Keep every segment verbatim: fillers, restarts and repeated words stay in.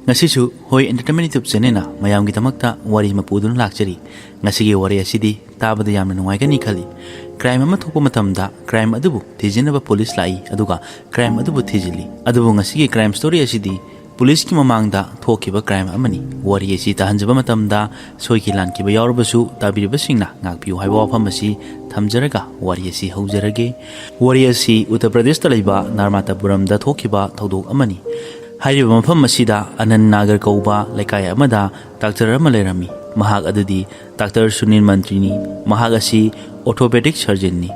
ꯉꯁꯤꯁꯨ ꯍꯣꯏ Entertainment YouTube channelꯅ ꯃꯌꯥꯝꯒꯤꯗꯃꯛꯇ ꯋꯥꯔꯤ ꯑꯃ ꯄꯨꯗꯨꯅ ꯂꯥꯛꯆꯔꯤ꯫ ꯉꯁꯤꯒꯤ ꯋꯥꯔꯤ ꯑꯁꯤꯗꯤ ꯇꯥꯕꯗ ꯌꯥꯝꯅ ꯅꯨꯡꯉꯥꯏꯒꯅꯤ ꯈꯜꯂꯤ꯫ Crime ꯑꯃ ꯊꯣꯛꯄ ꯃꯇꯝꯗ crime ꯑꯗꯨꯕꯨ ꯊꯤꯖꯤꯟꯅꯕ ꯄꯨꯂꯤꯁ ꯂꯥꯛꯏ, ꯑꯗꯨꯒ crime ꯑꯗꯨꯕꯨ ꯊꯤꯖꯤꯜꯂꯤ꯫ ꯑꯗꯨꯕꯨ ꯉꯁꯤꯒꯤ crime story ꯑꯁꯤꯗꯤ ꯄꯨꯂꯤꯁꯀꯤ ꯃꯃꯥꯡꯗ ꯊꯣꯛꯈꯤꯕ crime ꯑꯃꯅꯤ꯫ ꯋꯥꯔꯤ ꯑꯁꯤ ꯇꯥꯍꯟꯖꯕ ꯃꯇꯝꯗ ꯁꯣꯏꯈꯤ ꯂꯥꯟꯈꯤꯕ ꯌꯥꯎꯔꯕꯁꯨ ꯇꯥꯕꯤꯔꯤꯕꯁꯤꯡꯅ ꯉꯥꯛꯄꯤꯌꯨ ꯍꯥꯏꯕ ꯋꯥꯐꯝ ꯑꯁꯤ ꯊꯝꯖꯔꯒ ꯋꯥꯔꯤ ꯑꯁꯤ ꯍꯧꯖꯔꯒꯦ꯫ ꯋꯥꯔꯤ ꯑꯁꯤ ꯎꯠꯇꯔ ꯄ꯭ꯔꯗꯦꯁꯇ ꯂꯩꯕ ꯅꯔꯃꯥꯇꯥꯄꯨꯔꯝꯗ ꯊꯣꯛꯈꯤꯕ ꯊꯧꯗꯣꯛ ꯑꯃꯅꯤ꯫ ꯍꯥꯏꯔꯤꯕ ꯃꯐꯝ ꯑꯁꯤꯗ ꯑꯅꯟ ꯅꯥꯒꯔ ꯀꯧꯕ ꯂꯩꯀꯥꯏ ꯑꯃꯗ ꯗꯥꯛꯇꯔ ꯑꯃ ꯂꯩꯔꯝꯃꯤ꯫ ꯃꯍꯥꯛ ꯑꯗꯨꯗꯤ ꯗꯥꯛꯇꯔ ꯁꯨꯅꯤꯜ ꯃꯟꯇ꯭ꯔꯤꯅꯤ꯫ ꯃꯍꯥꯛ ꯑꯁꯤ orthopedic surgeonꯅꯤ꯫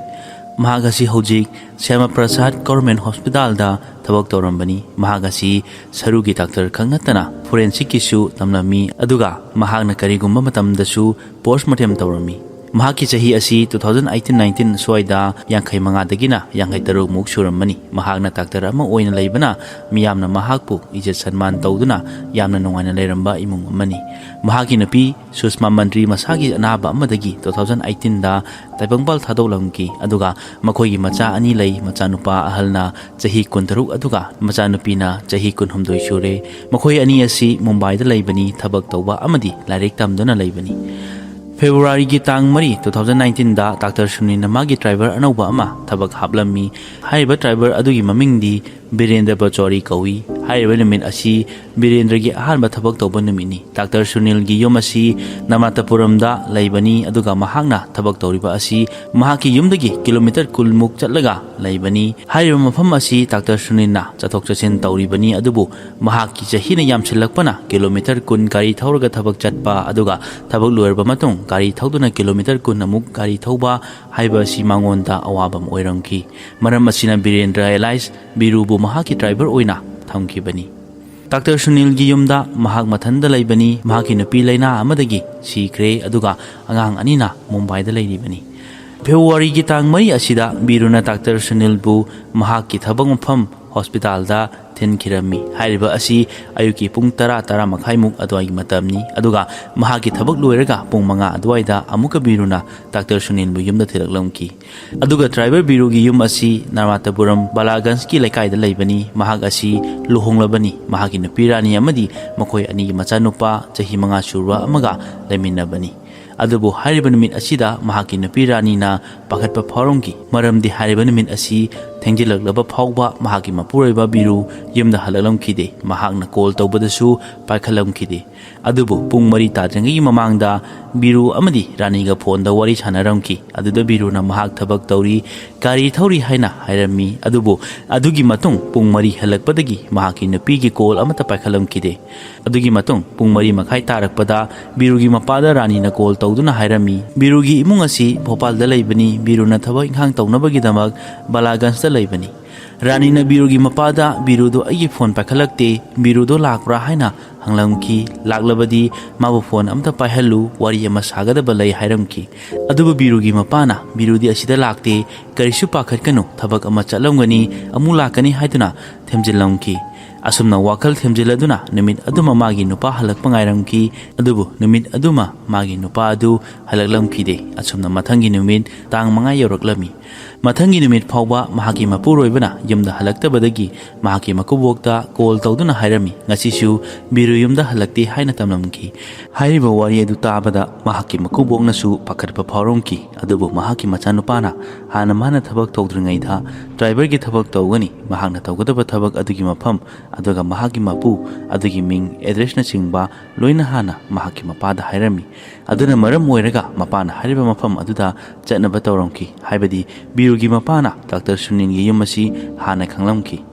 ꯃꯍꯥꯛ ꯑꯁꯤ ꯍꯧꯖꯤꯛ ꯁ꯭ꯌꯥꯃ ꯄ꯭ꯔꯁꯥꯗ Government Hospitalꯗ ꯊꯕꯛ ꯇꯧꯔꯝꯕꯅꯤ꯫ ꯃꯍꯥꯛ ꯑꯁꯤ ꯁꯔꯨꯒꯤ ꯗꯥꯛꯇꯔ ꯈꯛ ꯅꯠꯇꯅ forensicꯀꯤꯁꯨ ꯇꯝꯂꯝꯃꯤ, ꯑꯗꯨꯒ ꯃꯍꯥꯛꯅ ꯀꯔꯤꯒꯨꯝꯕ ꯃꯇꯝꯗꯁꯨ postmortem ꯇꯧꯔꯝꯃꯤ꯫ ꯃꯍꯥꯛꯀꯤ ꯆꯍꯤ ꯑꯁꯤ two thousand eighteen nineteen ꯁ꯭ꯋꯥꯏꯗ ꯌꯥꯡꯈꯩ ꯃꯉꯥꯗꯒꯤꯅ ꯌꯥꯡꯈꯩ ꯇꯔꯨꯛ ꯃꯨꯛ ꯁꯨꯔꯝꯃꯅꯤ꯫ ꯃꯍꯥꯛꯅ ꯗꯥꯛꯇꯔ ꯑꯃ ꯑꯣꯏꯅ ꯂꯩꯕꯅ ꯃꯤꯌꯥꯝꯅ ꯃꯍꯥꯛꯄꯨ ꯏꯖꯠ ꯁꯟꯃꯥꯟ ꯇꯧꯗꯨꯅ ꯌꯥꯝꯅ ꯅꯨꯡꯉꯥꯏꯅ ꯂꯩꯔꯝꯕ ꯏꯃꯨꯡ ꯑꯃꯅꯤ꯫ ꯃꯍꯥꯛꯀꯤ ꯅꯨꯄꯤ ꯁꯨꯁꯃꯥ ꯃꯟꯇ꯭ꯔꯤ ꯃꯁꯥꯒꯤ ꯑꯅꯥꯕ ꯑꯃꯗꯒꯤ two thousand eighteenꯗ ꯇꯥꯏꯕꯪꯄꯥꯜ ꯊꯥꯗꯣꯛꯂꯝꯈꯤ, ꯑꯗꯨꯒ ꯃꯈꯣꯏꯒꯤ ꯃꯆꯥ ꯑꯅꯤ ꯂꯩ꯫ ꯃꯆꯥꯅꯨꯄꯥ ꯑꯍꯜꯅ ꯆꯍꯤ ꯀꯨꯟꯇꯔꯨꯛ, ꯑꯗꯨꯒ ꯃꯆꯥꯅꯨꯄꯤꯅ ꯆꯍꯤ ꯀꯨꯟꯍꯨꯝꯗꯣꯏ ꯁꯨꯔꯦ꯫ ꯃꯈꯣꯏ ꯑꯅꯤ ꯑꯁꯤ ꯃꯨꯝꯕꯥꯏꯗ ꯂꯩꯕꯅꯤ, ꯊꯕꯛ ꯇꯧꯕ ꯑꯃꯗꯤ ꯂꯥꯏꯔꯤꯛ ꯇꯝꯗꯨꯅ ꯂꯩꯕꯅꯤ꯫ ꯐꯦꯕ꯭ꯔꯨꯋꯥꯔꯤꯒꯤ ꯇꯥꯡ ꯃꯔꯤ, two thousand nineteenꯗ ꯗꯥꯛꯇꯔ ꯁꯨꯅꯤꯜꯅ ꯃꯥꯒꯤ driver ꯑꯅꯧꯕ ꯑꯃ ꯊꯕꯛ ꯍꯥꯞꯂꯝꯃꯤ꯫ ꯍꯥꯏꯔꯤꯕ driver ꯑꯗꯨꯒꯤ ꯃꯃꯤꯡꯗꯤ ꯕꯤꯔꯦꯟꯗ꯭ꯔ ꯄꯆꯧꯔꯤ ꯀꯧꯏ꯫ ꯍꯥꯏꯔꯤꯕ ꯅꯨꯃꯤꯠ ꯑꯁꯤ ꯕꯤꯔꯦꯟꯗ꯭ꯔꯒꯤ ꯑꯍꯥꯟꯕ ꯊꯕꯛ ꯇꯧꯕ ꯅꯨꯃꯤꯠꯅꯤ꯫ ꯗꯥꯛꯇꯔ ꯁꯨꯅꯤꯜꯒꯤ ꯌꯨꯝ ꯑꯁꯤ ꯅꯃꯥꯇꯄꯨꯔꯝꯗ ꯂꯩꯕꯅꯤ, ꯑꯗꯨꯒ ꯃꯍꯥꯛꯅ ꯊꯕꯛ ꯇꯧꯔꯤꯕ ꯑꯁꯤ ꯃꯍꯥꯛꯀꯤ ꯌꯨꯝꯗꯒꯤ ꯀꯤꯂꯣꯃꯤꯇꯔ ꯀꯨꯟꯃꯨꯛ ꯆꯠꯂꯒ ꯂꯩꯕꯅꯤ꯫ ꯍꯥꯏꯔꯤꯕ ꯃꯐꯝ ꯑꯁꯤ ꯗꯥꯛꯇꯔ ꯁꯨꯅꯤꯜꯅ ꯆꯠꯊꯣꯛ ꯆꯠꯁꯤꯟ ꯇꯧꯔꯤꯕꯅꯤ, ꯑꯗꯨꯕꯨ ꯃꯍꯥꯛꯀꯤ ꯆꯍꯤꯅ ꯌꯥꯝꯁꯤꯜꯂꯛꯄꯅ ꯀꯤꯂꯣꯃꯤꯇꯔ ꯀꯨꯟ ꯒꯥꯔꯤ ꯊꯧꯔꯒ ꯊꯕꯛ ꯆꯠꯄ, ꯑꯗꯨꯒ ꯊꯕꯛ ꯂꯣꯏꯔꯕ ꯃꯇꯨꯡ ꯒꯥꯔꯤ ꯊꯧꯗꯨꯅ ꯀꯤꯂꯣꯃꯤꯇꯔ ꯀꯨꯟ ꯑꯃꯨꯛ ꯒꯥꯔꯤ ꯊꯧꯕ ꯍꯥꯏꯕ ꯑꯁꯤ ꯃꯉꯣꯟꯗ ꯑꯋꯥꯕ ꯑꯃ ꯑꯣꯏꯔꯝꯈꯤ꯫ ꯃꯔꯝ ꯑꯁꯤꯅ ꯕꯤꯔꯦꯟꯗ꯭ꯔ alias ꯕꯤꯔꯨꯕꯨ ꯃꯍꯥꯛꯀꯤ driver ꯑꯣꯏꯅ ꯊꯝꯈꯤꯕꯅꯤ꯫ ꯗꯥꯛꯇꯔ ꯁꯨꯅꯤꯜꯒꯤ ꯌꯨꯝꯗ ꯃꯍꯥꯛ ꯃꯊꯟꯇ ꯂꯩꯕꯅꯤ꯫ ꯃꯍꯥꯛꯀꯤ ꯅꯨꯄꯤ ꯂꯥꯏꯅꯥ ꯑꯃꯗꯒꯤ ꯁꯤꯈ꯭ꯔꯦ, ꯑꯗꯨꯒ ꯑꯉꯥꯡ ꯑꯅꯤꯅ ꯃꯨꯝꯕꯥꯏꯗ ꯂꯩꯔꯤꯕꯅꯤ꯫ ꯐꯦꯕ꯭ꯔꯨꯋꯥꯔꯤꯒꯤ ꯇꯥꯡ ꯃꯔꯤ ꯑꯁꯤꯗ ꯕꯤꯔꯨꯅ ꯗꯥꯛꯇꯔ ꯁꯨꯅꯤꯜꯕꯨ ꯃꯍꯥꯛꯀꯤ ꯊꯕꯛ ꯃꯐꯝ ꯍꯣꯁꯄꯤꯇꯥꯜꯗ ꯊꯤꯟꯈꯤꯔꯝꯃꯤ꯫ ꯍꯥꯏꯔꯤꯕ ꯑꯁꯤ ꯑꯌꯨꯛꯀꯤ ꯄꯨꯡ ꯇꯔꯥ, ꯇꯔꯥ ꯃꯈꯥꯏꯃꯨꯛ ꯑꯗꯨꯋꯥꯏꯒꯤ ꯃꯇꯝꯅꯤ꯫ ꯑꯗꯨꯒ ꯃꯍꯥꯛꯀꯤ ꯊꯕꯛ ꯂꯣꯏꯔꯒ ꯄꯨꯡ ꯃꯉꯥ ꯑꯗꯨꯋꯥꯏꯗ ꯑꯃꯨꯛꯀ ꯕꯤꯔꯨꯅ ꯗꯥꯛꯇꯔ ꯁꯨꯅꯤꯜꯕꯨ ꯌꯨꯝꯗ ꯊꯤꯜꯂꯛꯂꯝꯈꯤ꯫ ꯑꯗꯨꯒ ꯗ꯭ꯔꯥꯏꯚꯔ ꯕꯤꯔꯨꯒꯤ ꯌꯨꯝ ꯑꯁꯤ ꯅꯔꯃꯥꯇꯥꯄꯨꯔꯝ ꯕꯥꯂꯥꯒꯟꯖꯀꯤ ꯂꯩꯀꯥꯏꯗ ꯂꯩꯕꯅꯤ꯫ ꯃꯍꯥꯛ ꯑꯁꯤ ꯂꯨꯍꯣꯡꯂꯕꯅꯤ꯫ ꯃꯍꯥꯛꯀꯤ ꯅꯨꯄꯤ ꯔꯥꯅꯤ ꯑꯃꯗꯤ ꯃꯈꯣꯏ ꯑꯅꯤꯒꯤ ꯃꯆꯥꯅꯨꯄꯥ ꯆꯍꯤ ꯃꯉꯥ ꯁꯨꯔꯕ ꯑꯃꯒ ꯂꯩꯃꯤꯟꯅꯕꯅꯤ꯫ ꯑꯗꯨꯕꯨ ꯍꯥꯏꯔꯤꯕ ꯅꯨꯃꯤꯠ ꯑꯁꯤꯗ ꯃꯍꯥꯛꯀꯤ ꯅꯨꯄꯤ ꯔꯥꯅꯤꯅ ꯄꯥꯈꯠꯄ ꯐꯥꯎꯔꯝꯈꯤ, ꯃꯔꯝꯗꯤ ꯍꯥꯏꯔꯤꯕ ꯅꯨꯃꯤꯠ ꯑꯁꯤ ꯊꯦꯡꯖꯤꯜꯂꯛꯂꯕ ꯐꯥꯎꯕ ꯃꯍꯥꯛꯀꯤ ꯃꯄꯨꯔꯣꯏꯕ ꯕꯤꯔꯨ ꯌꯨꯝꯗ ꯍꯜꯂꯛꯂꯝꯈꯤꯗꯦ꯫ ꯃꯍꯥꯛꯅ ꯀꯣꯜ ꯇꯧꯕꯗꯁꯨ ꯄꯥꯏꯈꯠꯂꯝꯈꯤꯗꯦ꯫ ꯑꯗꯨꯕꯨ ꯄꯨꯡ ꯃꯔꯤ ꯇꯥꯗ꯭ꯔꯤꯉꯩꯒꯤ ꯃꯃꯥꯡꯗ ꯕꯤꯔꯨ ꯑꯃꯗꯤ ꯔꯥꯅꯤꯒ ꯐꯣꯟꯗ ꯋꯥꯔꯤ ꯁꯥꯟꯅꯔꯝꯈꯤ꯫ ꯑꯗꯨꯗ ꯕꯤꯔꯨꯅ ꯃꯍꯥꯛ ꯊꯕꯛ ꯇꯧꯔꯤ, ꯒꯥꯔꯤ ꯊꯧꯔꯤ ꯍꯥꯏꯅ ꯍꯥꯏꯔꯝꯃꯤ꯫ ꯑꯗꯨꯕꯨ ꯑꯗꯨꯒꯤ ꯃꯇꯨꯡ ꯄꯨꯡ ꯃꯔꯤ ꯍꯜꯂꯛꯄꯗꯒꯤ ꯃꯍꯥꯛꯀꯤ ꯅꯨꯄꯤꯒꯤ ꯀꯣꯜ ꯑꯃꯠꯇ ꯄꯥꯏꯈꯠꯂꯝꯈꯤꯗꯦ꯫ ꯑꯗꯨꯒꯤ ꯃꯇꯨꯡ ꯄꯨꯡ ꯃꯔꯤ ꯃꯈꯥꯏ ꯇꯥꯔꯛꯄꯗ ꯕꯤꯔꯨꯒꯤ ꯃꯄꯥꯗ ꯔꯥꯅꯤꯅ ꯀꯣꯜ ꯇꯧꯗꯨꯅ ꯍꯥꯏꯔꯝꯃꯤ, "ꯕꯤꯔꯨꯒꯤ ꯏꯃꯨꯡ ꯑꯁꯤ ꯚꯣꯄꯥꯜꯗ ꯂꯩꯕꯅꯤ, ꯕꯤꯔꯨꯅ ꯊꯕꯛ ꯏꯪꯈꯥꯡ ꯇꯧꯅꯕꯒꯤꯗꯃꯛ ꯕꯥꯂꯥꯒꯟꯖꯇ ꯂꯩꯕꯅꯤ꯫" ꯔꯥꯅꯤꯅ ꯕꯤꯔꯨꯒꯤ ꯃꯄꯥꯗ, "ꯕꯤꯔꯨꯗꯣ ꯑꯩꯒꯤ ꯐꯣꯟ ꯄꯥꯏꯈꯠꯂꯛꯇꯦ, ꯕꯤꯔꯨꯗꯣ ꯂꯥꯛꯄ꯭ꯔꯥ?" ꯍꯥꯏꯅ ꯍꯪꯂꯝꯈꯤ꯫ "ꯂꯥꯛꯂꯕꯗꯤ ꯃꯥꯕꯨ ꯐꯣꯟ ꯑꯝꯇ ꯄꯥꯏꯍꯜꯂꯨ, ꯋꯥꯔꯤ ꯑꯃ ꯁꯥꯒꯗꯕ ꯂꯩ" ꯍꯥꯏꯔꯝꯈꯤ꯫ ꯑꯗꯨꯕꯨ ꯕꯤꯔꯨꯒꯤ ꯃꯄꯥꯅ, "ꯕꯤꯔꯨꯗꯤ ꯑꯁꯤꯗ ꯂꯥꯛꯇꯦ, ꯀꯔꯤꯁꯨ ꯄꯥꯈꯠꯀꯅꯨ, ꯊꯕꯛ ꯑꯃ ꯆꯠꯂꯝꯒꯅꯤ, ꯑꯃꯨꯛ ꯂꯥꯛꯀꯅꯤ" ꯍꯥꯏꯗꯨꯅ ꯊꯦꯝꯖꯤꯜꯂꯝꯈꯤ꯫ ꯑꯁꯨꯝꯅ ꯋꯥꯈꯜ ꯊꯦꯝꯖꯤꯜꯂꯗꯨꯅ ꯅꯨꯃꯤꯠ ꯑꯗꯨꯃ ꯃꯥꯒꯤ ꯅꯨꯄꯥ ꯍꯜꯂꯛꯄ ꯉꯥꯏꯔꯝꯈꯤ꯫ ꯑꯗꯨꯕꯨ ꯅꯨꯃꯤꯠ ꯑꯗꯨꯃ ꯃꯥꯒꯤ ꯅꯨꯄꯥ ꯑꯗꯨ ꯍꯜꯂꯛꯂꯝꯈꯤꯗꯦ꯫ ꯑꯁꯨꯝꯅ ꯃꯊꯪꯒꯤ ꯅꯨꯃꯤꯠ ꯇꯥꯡ ꯃꯉꯥ ꯌꯧꯔꯛꯂꯝꯃꯤ꯫ ꯃꯊꯪꯒꯤ ꯅꯨꯃꯤꯠ ꯐꯥꯎꯕ ꯃꯍꯥꯛꯀꯤ ꯃꯄꯨꯔꯣꯏꯕꯅ ꯌꯨꯝꯗ ꯍꯜꯂꯛꯇꯕꯗꯒꯤ ꯃꯍꯥꯛꯀꯤ ꯃꯀꯨꯕꯣꯛꯇ ꯀꯣꯜ ꯇꯧꯗꯨꯅ ꯍꯥꯏꯔꯝꯃꯤ, "ꯉꯁꯤꯁꯨ ꯕꯤꯔꯨ ꯌꯨꯝꯗ ꯍꯜꯂꯛꯇꯦ" ꯍꯥꯏꯅ ꯇꯝꯂꯝꯈꯤ꯫ ꯍꯥꯏꯔꯤꯕ ꯋꯥꯔꯤ ꯑꯗꯨ ꯇꯥꯕꯗ ꯃꯍꯥꯛꯀꯤ ꯃꯀꯨꯕꯣꯛꯅꯁꯨ ꯄꯥꯈꯠꯄ ꯐꯥꯎꯔꯝꯈꯤ꯫ ꯑꯗꯨꯕꯨ ꯃꯍꯥꯛꯀꯤ ꯃꯆꯥꯅꯨꯄꯥꯅ ꯍꯥꯟꯅ ꯃꯥꯅ ꯊꯕꯛ ꯇꯧꯗ꯭ꯔꯤꯉꯩꯗ ꯗ꯭ꯔꯥꯏꯚꯔꯒꯤ ꯊꯕꯛ ꯇꯧꯒꯅꯤ, ꯃꯍꯥꯛꯅ ꯇꯧꯒꯗꯕ ꯊꯕꯛ ꯑꯗꯨꯒꯤ ꯃꯐꯝ, ꯑꯗꯨꯒ ꯃꯍꯥꯛꯀꯤ ꯃꯄꯨ ꯑꯗꯨꯒꯤ ꯃꯤꯡ, ꯑꯦꯗ꯭ꯔꯦꯁꯅꯆꯤꯡꯕ ꯂꯣꯏꯅ ꯍꯥꯟꯅ ꯃꯍꯥꯛꯀꯤ ꯃꯄꯥꯗ ꯍꯥꯏꯔꯝꯃꯤ꯫ ꯑꯗꯨꯅ ꯃꯔꯝ ꯑꯣꯏꯔꯒ ꯃꯄꯥꯅ ꯍꯥꯏꯔꯤꯕ ꯃꯐꯝ ꯑꯗꯨꯗ ꯆꯠꯅꯕ ꯇꯧꯔꯝꯈꯤ, ꯍꯥꯏꯕꯗꯤ ꯕꯤꯔꯨꯒꯤ ꯃꯄꯥꯅ ꯗꯥꯛꯇꯔ ꯁꯨꯅꯤꯜꯒꯤ ꯌꯨꯝ ꯑꯁꯤ ꯍꯥꯟꯅ ꯈꯪꯂꯝꯈꯤ꯫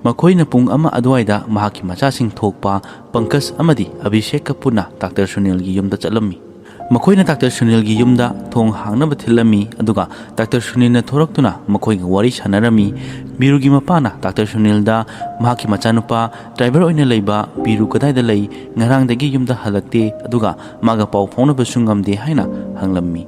ꯃꯈꯣꯏꯅ ꯄꯨꯡ ꯑꯃ ꯑꯗꯨꯋꯥꯏꯗ ꯃꯍꯥꯛꯀꯤ ꯃꯆꯥꯁꯤꯡ ꯊꯣꯛꯄ ꯄꯪꯀꯖ ꯑꯃꯗꯤ ꯑꯚꯤꯁꯦꯛꯀ ꯄꯨꯟꯅ ꯗꯥꯛꯇꯔ ꯁꯨꯅꯤꯜꯒꯤ ꯌꯨꯝꯗ ꯆꯠꯂꯝꯃꯤ꯫ ꯃꯈꯣꯏꯅ ꯗꯥꯛꯇꯔ ꯁꯨꯅꯤꯜꯒꯤ ꯌꯨꯝꯗ ꯊꯣꯡ ꯍꯥꯡꯅꯕ ꯊꯤꯜꯂꯝꯃꯤ, ꯑꯗꯨꯒ ꯗꯥꯛꯇꯔ ꯁꯨꯅꯤꯜꯅ ꯊꯣꯔꯛꯇꯨꯅ ꯃꯈꯣꯏꯒ ꯋꯥꯔꯤ ꯁꯥꯟꯅꯔꯝꯃꯤ꯫ ꯕꯤꯔꯨꯒꯤ ꯃꯄꯥꯅ ꯗꯥꯛꯇꯔ ꯁꯨꯅꯤꯜꯗ ꯃꯍꯥꯛꯀꯤ ꯃꯆꯥꯅꯨꯄꯥ ꯗ꯭ꯔꯥꯏꯚꯔ ꯑꯣꯏꯅ ꯂꯩꯕ ꯕꯤꯔꯨ ꯀꯗꯥꯏꯗ ꯂꯩ, ꯉꯔꯥꯡꯗꯒꯤ ꯌꯨꯝꯗ ꯍꯜꯂꯛꯇꯦ, ꯑꯗꯨꯒ ꯃꯥꯒ ꯄꯥꯎ ꯐꯥꯎꯅꯕꯁꯨ ꯉꯝꯗꯦ ꯍꯥꯏꯅ ꯍꯪꯂꯝꯃꯤ꯫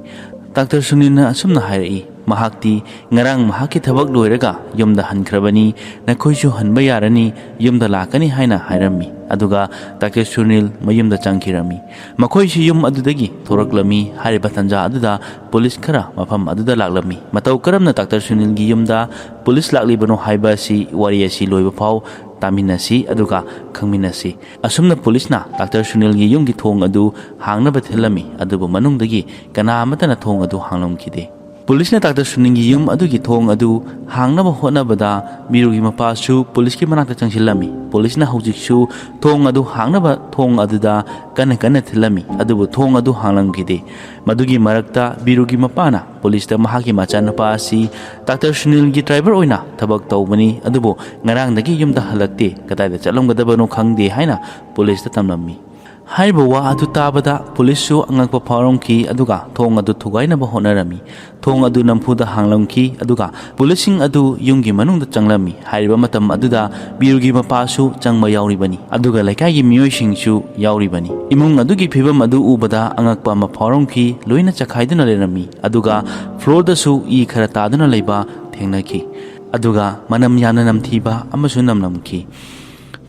ꯗꯥꯛꯇꯔ ꯁꯨꯅꯤꯜꯅ ꯑꯁꯨꯝꯅ ꯍꯥꯏꯔꯛꯏ, ꯃꯍꯥꯛꯇꯤ ꯉꯔꯥꯡ ꯃꯍꯥꯛꯀꯤ ꯊꯕꯛ ꯂꯣꯏꯔꯒ ꯌꯨꯝꯗ ꯍꯟꯈ꯭ꯔꯕꯅꯤ, ꯅꯈꯣꯏꯁꯨ ꯍꯟꯕ ꯌꯥꯔꯅꯤ, ꯌꯨꯝꯗ ꯂꯥꯛꯀꯅꯤ ꯍꯥꯏꯅ ꯍꯥꯏꯔꯝꯃꯤ꯫ ꯑꯗꯨꯒ ꯗꯥꯛꯇꯔ ꯁꯨꯅꯤꯜ ꯃꯌꯨꯝꯗ ꯆꯪꯈꯤꯔꯝꯃꯤ꯫ ꯃꯈꯣꯏꯁꯨ ꯌꯨꯝ ꯑꯗꯨꯗꯒꯤ ꯊꯣꯔꯛꯂꯝꯃꯤ꯫ ꯍꯥꯏꯔꯤꯕ ꯇꯥꯟꯖꯥ ꯑꯗꯨꯗ ꯄꯨꯂꯤꯁ ꯈꯔ ꯃꯐꯝ ꯑꯗꯨꯗ ꯂꯥꯛꯂꯝꯃꯤ꯫ ꯃꯇꯧ ꯀꯔꯝꯅ ꯗꯥꯛꯇꯔ ꯁꯨꯅꯤꯜꯒꯤ ꯌꯨꯝꯗ ꯄꯨꯂꯤꯁ ꯂꯥꯛꯂꯤꯕꯅꯣ ꯍꯥꯏꯕ ꯑꯁꯤ ꯋꯥꯔꯤ ꯑꯁꯤ ꯂꯣꯏꯕ ꯐꯥꯎ ꯇꯥꯃꯤꯟꯅꯁꯤ, ꯑꯗꯨꯒ ꯈꯪꯃꯤꯟꯅꯁꯤ꯫ ꯑꯁꯨꯝꯅ ꯄꯨꯂꯤꯁꯅ ꯗꯥꯛꯇꯔ ꯁꯨꯅꯤꯜꯒꯤ ꯌꯨꯝꯒꯤ ꯊꯣꯡ ꯑꯗꯨ ꯍꯥꯡꯅꯕ ꯊꯤꯜꯂꯝꯃꯤ, ꯑꯗꯨꯕꯨ ꯃꯅꯨꯡꯗꯒꯤ ꯀꯅꯥ ꯑꯃꯠꯇꯅ ꯊꯣꯡ ꯑꯗꯨ ꯍꯥꯡꯂꯝꯈꯤꯗꯦ꯫ ꯄꯨꯂꯤꯁꯅ ꯗꯥꯛꯇꯔ ꯁꯨꯅꯤꯜꯒꯤ ꯌꯨꯝ ꯑꯗꯨꯒꯤ ꯊꯣꯡ ꯑꯗꯨ ꯍꯥꯡꯅꯕ ꯍꯣꯠꯅꯕꯗ ꯕꯤꯔꯨꯒꯤ ꯃꯄꯥꯁꯨ ꯄꯨꯂꯤꯁꯀꯤ ꯃꯅꯥꯛꯇ ꯆꯪꯁꯤꯜꯂꯝꯃꯤ꯫ ꯄꯨꯂꯤꯁꯅ ꯍꯧꯖꯤꯛꯁꯨ ꯊꯣꯡ ꯑꯗꯨ ꯍꯥꯡꯅꯕ ꯊꯣꯡ ꯑꯗꯨꯗ ꯀꯟꯅ ꯀꯟꯅ ꯊꯤꯜꯂꯝꯃꯤ, ꯑꯗꯨꯕꯨ ꯊꯣꯡ ꯑꯗꯨ ꯍꯥꯡꯂꯝꯈꯤꯗꯦ꯫ ꯃꯗꯨꯒꯤ ꯃꯔꯛꯇ ꯕꯤꯔꯨꯒꯤ ꯃꯄꯥꯅ ꯄꯨꯂꯤꯁꯇ ꯃꯍꯥꯛꯀꯤ ꯃꯆꯥꯅꯨꯄꯥ ꯑꯁꯤ ꯗꯥꯛꯇꯔ ꯁꯨꯅꯤꯜꯒꯤ ꯗ꯭ꯔꯥꯏꯚꯔ ꯑꯣꯏꯅ ꯊꯕꯛ ꯇꯧꯕꯅꯤ, ꯑꯗꯨꯕꯨ ꯉꯔꯥꯡꯗꯒꯤ ꯌꯨꯝꯗ ꯍꯜꯂꯛꯇꯦ, ꯀꯗꯥꯏꯗ ꯆꯠꯂꯝꯒꯗꯕꯅꯣ ꯈꯪꯗꯦ ꯍꯥꯏꯅ ꯄꯨꯂꯤꯁꯇ ꯇꯝꯂꯝꯃꯤ꯫ ꯍꯥꯏꯔꯤꯕ ꯋꯥ ꯑꯗꯨ ꯇꯥꯕꯗ ꯄꯨꯂꯤꯁꯁꯨ ꯑꯉꯛꯄ ꯐꯥꯎꯔꯝꯈꯤ, ꯑꯗꯨꯒ ꯊꯣꯡ ꯑꯗꯨ ꯊꯨꯒꯥꯏꯅꯕ ꯍꯣꯠꯅꯔꯝꯃꯤ꯫ ꯊꯣꯡ ꯑꯗꯨ ꯅꯝꯐꯨꯗ ꯍꯥꯡꯂꯝꯈꯤ, ꯑꯗꯨꯒ ꯄꯨꯂꯤꯁꯁꯤꯡ ꯑꯗꯨ ꯌꯨꯝꯒꯤ ꯃꯅꯨꯡꯗ ꯆꯪꯂꯝꯃꯤ꯫ ꯍꯥꯏꯔꯤꯕ ꯃꯇꯝ ꯑꯗꯨꯗ ꯕꯤꯔꯨꯒꯤ ꯃꯄꯥꯁꯨ ꯆꯪꯕ ꯌꯥꯎꯔꯤꯕꯅꯤ, ꯑꯗꯨꯒ ꯂꯩꯀꯥꯏꯒꯤ ꯃꯤꯑꯣꯏꯁꯤꯡꯁꯨ ꯌꯥꯎꯔꯤꯕꯅꯤ꯫ ꯏꯃꯨꯡ ꯑꯗꯨꯒꯤ ꯐꯤꯕꯝ ꯑꯗꯨ ꯎꯕꯗ ꯑꯉꯛꯄ ꯑꯃ ꯐꯥꯎꯔꯝꯈꯤ꯫ ꯂꯣꯏꯅ ꯆꯈꯥꯏꯗꯨꯅ ꯂꯩꯔꯝꯃꯤ, ꯑꯗꯨꯒ ꯐ꯭ꯂꯣꯔꯗꯁꯨ ꯏ ꯈꯔ ꯇꯥꯗꯨꯅ ꯂꯩꯕ ꯊꯦꯡꯅꯈꯤ, ꯑꯗꯨꯒ ꯃꯅꯝ ꯌꯥꯝꯅ ꯅꯝꯊꯤꯕ ꯑꯃꯁꯨ ꯅꯝꯂꯝꯈꯤ꯫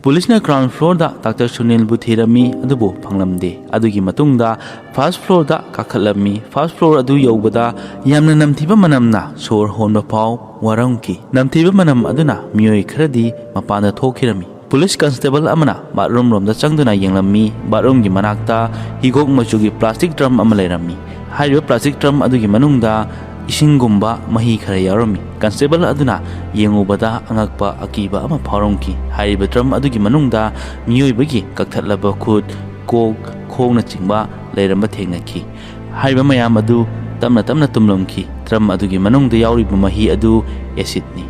ꯄꯨꯂꯤꯁꯅ ꯒ꯭ꯔꯥꯎꯟ ꯐ꯭ꯂꯣꯔꯗ ꯗꯥꯛꯇꯔ ꯁꯨꯅꯤꯜꯕꯨ ꯊꯤꯔꯝꯃꯤ, ꯑꯗꯨꯕꯨ ꯐꯪꯂꯝꯗꯦ꯫ ꯑꯗꯨꯒꯤ ꯃꯇꯨꯡꯗ ꯐꯥꯔꯁ ꯐ꯭ꯂꯣꯔꯗ ꯀꯥꯈꯠꯂꯝꯃꯤ꯫ ꯐꯥꯔꯁ ꯐ꯭ꯂꯣꯔ ꯑꯗꯨ ꯌꯧꯕꯗ ꯌꯥꯝꯅ ꯅꯝꯊꯤꯕ ꯃꯅꯝꯅ ꯁꯣꯔ ꯍꯣꯟꯕ ꯐꯥꯎ ꯋꯥꯔꯝꯈꯤ꯫ ꯅꯝꯊꯤꯕ ꯃꯅꯝ ꯑꯗꯨꯅ ꯃꯤꯑꯣꯏ ꯈꯔꯗꯤ ꯃꯄꯥꯟꯗ ꯊꯣꯛꯈꯤꯔꯝꯃꯤ꯫ ꯄꯨꯂꯤꯁ ꯀꯟꯁꯇꯦꯕꯜ ꯑꯃꯅ ꯕꯥꯠꯔꯨꯝ ꯔꯣꯝꯗ ꯆꯪꯗꯨꯅ ꯌꯦꯡꯂꯝꯃꯤ꯫ ꯕꯥꯠꯔꯨꯝꯒꯤ ꯃꯅꯥꯛꯇ ꯍꯤꯒꯣꯛ ꯃꯆꯨꯒꯤ ꯄ꯭ꯂꯥꯁꯇꯤꯛ ꯗ꯭ꯔꯝ ꯑꯃ ꯂꯩꯔꯝꯃꯤ꯫ ꯍꯥꯏꯔꯤꯕ ꯄ꯭ꯂꯥꯁꯇꯤꯛ ꯗ꯭ꯔꯝ ꯑꯗꯨꯒꯤ ꯃꯅꯨꯡꯗ ꯏꯁꯤꯡꯒꯨꯝꯕ ꯃꯍꯤ ꯈꯔ ꯌꯥꯎꯔꯝꯃꯤ꯫ ꯀꯟꯁꯇꯦꯕꯜ ꯑꯗꯨꯅ ꯌꯦꯡꯉꯨꯕꯗ ꯑꯉꯛꯄ ꯑꯀꯤꯕ ꯑꯃ ꯐꯥꯎꯔꯝꯈꯤ꯫ ꯍꯥꯏꯔꯤꯕ ꯗ꯭ꯔꯝ ꯑꯗꯨꯒꯤ ꯃꯅꯨꯡꯗ ꯃꯤꯑꯣꯏꯕꯒꯤ ꯀꯛꯊꯠꯂꯕ ꯈꯨꯠ, ꯀꯣꯛ, ꯈꯣꯡꯅꯆꯤꯡꯕ ꯂꯩꯔꯝꯕ ꯊꯦꯡꯅꯈꯤ꯫ ꯍꯥꯏꯔꯤꯕ ꯃꯌꯥꯝ ꯑꯗꯨ ꯇꯞꯅ ꯇꯞꯅ ꯇꯨꯝꯂꯝꯈꯤ꯫ ꯗ꯭ꯔꯝ ꯑꯗꯨꯒꯤ ꯃꯅꯨꯡꯗ ꯌꯥꯎꯔꯤꯕ ꯃꯍꯤ ꯑꯗꯨ ꯑꯦꯁꯤꯠꯅꯤ꯫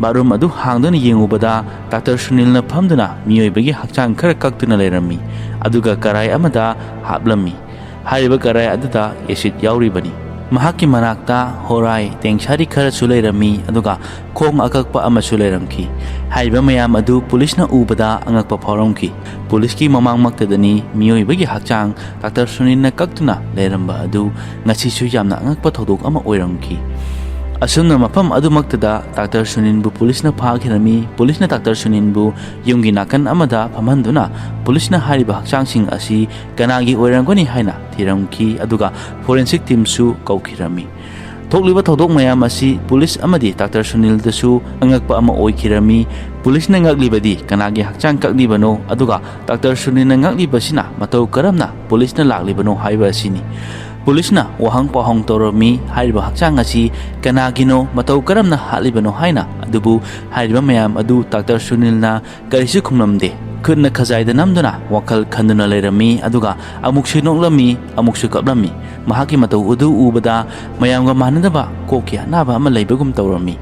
ꯕꯥꯠꯔꯨꯝ ꯑꯗꯨ ꯍꯥꯡꯗꯨꯅ ꯌꯦꯡꯉꯨꯕꯗ ꯗꯥꯛꯇꯔ ꯁꯨꯅꯤꯜꯅ ꯐꯝꯗꯨꯅ ꯃꯤꯑꯣꯏꯕꯒꯤ ꯍꯛꯆꯥꯡ ꯈꯔ ꯀꯛꯇꯨꯅ ꯂꯩꯔꯝꯃꯤ, ꯑꯗꯨꯒ ꯀꯔꯥꯏ ꯑꯃꯗ ꯍꯥꯞꯂꯝꯃꯤ꯫ ꯍꯥꯏꯔꯤꯕ ꯀꯔꯥꯏ ꯑꯗꯨꯗ ꯑꯦꯁꯤꯠ ꯌꯥꯎꯔꯤꯕꯅꯤ꯫ ꯃꯍꯥꯛꯀꯤ ꯃꯅꯥꯛꯇ ꯍꯣꯔꯥꯏ, ꯇꯦꯡꯁꯥꯔꯤ ꯈꯔꯁꯨ ꯂꯩꯔꯝꯃꯤ, ꯑꯗꯨꯒ ꯈꯣꯡ ꯑꯀꯛꯄ ꯑꯃꯁꯨ ꯂꯩꯔꯝꯈꯤ꯫ ꯍꯥꯏꯔꯤꯕ ꯃꯌꯥꯝ ꯑꯗꯨ ꯄꯨꯂꯤꯁꯅ ꯎꯕꯗ ꯑꯉꯛꯄ ꯐꯥꯎꯔꯝꯈꯤ꯫ ꯄꯨꯂꯤꯁꯀꯤ ꯃꯃꯥꯡꯃꯛꯇꯗꯅꯤ ꯃꯤꯑꯣꯏꯕꯒꯤ ꯍꯛꯆꯥꯡ ꯗꯥꯛꯇꯔ ꯁꯨꯅꯤꯜꯅ ꯀꯛꯇꯨꯅ ꯂꯩꯔꯝꯕ ꯑꯗꯨ ꯉꯁꯤꯁꯨ ꯌꯥꯝꯅ ꯑꯉꯛꯄ ꯊꯧꯗꯣꯛ ꯑꯃ ꯑꯣꯏꯔꯝꯈꯤ꯫ ꯑꯁꯨꯝꯅ ꯃꯐꯝ ꯑꯗꯨꯃꯛꯇꯗ ꯗꯥꯛꯇꯔ ꯁꯨꯅꯤꯜꯕꯨ ꯄꯨꯂꯤꯁꯅ ꯐꯥꯈꯤꯔꯝꯃꯤ꯫ ꯄꯨꯂꯤꯁꯅ ꯗꯥꯛꯇꯔ ꯁꯨꯅꯤꯜꯕꯨ ꯌꯨꯝꯒꯤ ꯅꯥꯀꯟ ꯑꯃꯗ ꯐꯝꯍꯟꯗꯨꯅ ꯄꯨꯂꯤꯁꯅ ꯍꯥꯏꯔꯤꯕ ꯍꯛꯆꯥꯡꯁꯤꯡ ꯑꯁꯤ ꯀꯅꯥꯒꯤ ꯑꯣꯏꯔꯝꯒꯅꯤ ꯍꯥꯏꯅ ꯊꯤꯔꯝꯈꯤ, ꯑꯗꯨꯒ ꯐꯣꯔꯦꯟꯁꯤꯛ ꯇꯤꯝꯁꯨ ꯀꯧꯈꯤꯔꯝꯃꯤ꯫ ꯊꯣꯛꯂꯤꯕ ꯊꯧꯗꯣꯛ ꯃꯌꯥꯝ ꯑꯁꯤ ꯄꯨꯂꯤꯁ ꯑꯃꯗꯤ ꯗꯥꯛꯇꯔ ꯁꯨꯅꯤꯜꯗꯁꯨ ꯑꯉꯛꯄ ꯑꯃ ꯑꯣꯏꯈꯤꯔꯝꯃꯤ꯫ ꯄꯨꯂꯤꯁꯅ ꯉꯛꯂꯤꯕꯗꯤ ꯀꯅꯥꯒꯤ ꯍꯛꯆꯥꯡ ꯀꯛꯂꯤꯕꯅꯣ, ꯑꯗꯨꯒ ꯗꯥꯛꯇꯔ ꯁꯨꯅꯤꯜꯅ ꯉꯛꯂꯤꯕꯁꯤꯅ ꯃꯇꯧ ꯀꯔꯝꯅ ꯄꯨꯂꯤꯁꯅ ꯂꯥꯛꯂꯤꯕꯅꯣ ꯍꯥꯏꯕ ꯑꯁꯤꯅꯤ꯫ ꯄꯨꯂꯤꯁꯅ ꯋꯥꯍꯪ ꯄꯥꯎꯍꯪ ꯇꯧꯔꯝꯃꯤ, ꯍꯥꯏꯔꯤꯕ ꯍꯛꯆꯥꯡ ꯑꯁꯤ ꯀꯅꯥꯒꯤꯅꯣ, ꯃꯇꯧ ꯀꯔꯝꯅ ꯍꯥꯠꯂꯤꯕꯅꯣ ꯍꯥꯏꯅ꯫ ꯑꯗꯨꯕꯨ ꯍꯥꯏꯔꯤꯕ ꯃꯌꯥꯝ ꯑꯗꯨ ꯗꯥꯛꯇꯔ ꯁꯨꯅꯤꯜꯅ ꯀꯔꯤꯁꯨ ꯈꯨꯝꯂꯝꯗꯦ꯫ ꯈꯨꯠꯅ ꯈꯖꯥꯏꯗ ꯅꯝꯗꯨꯅ ꯋꯥꯈꯜ ꯈꯟꯗꯨꯅ ꯂꯩꯔꯝꯃꯤ, ꯑꯗꯨꯒ ꯑꯃꯨꯛꯁꯨ ꯅꯣꯛꯂꯝꯃꯤ, ꯑꯃꯨꯛꯁꯨ ꯀꯞꯂꯝꯃꯤ꯫ ꯃꯍꯥꯛꯀꯤ ꯃꯇꯧ ꯑꯗꯨ ꯎꯕꯗ ꯃꯌꯥꯝꯒ ꯃꯥꯟꯅꯗꯕ ꯀꯣꯛꯀꯤ ꯑꯅꯥꯕ ꯑꯃ ꯂꯩꯕꯒꯨꯝ ꯇꯧꯔꯝꯃꯤ꯫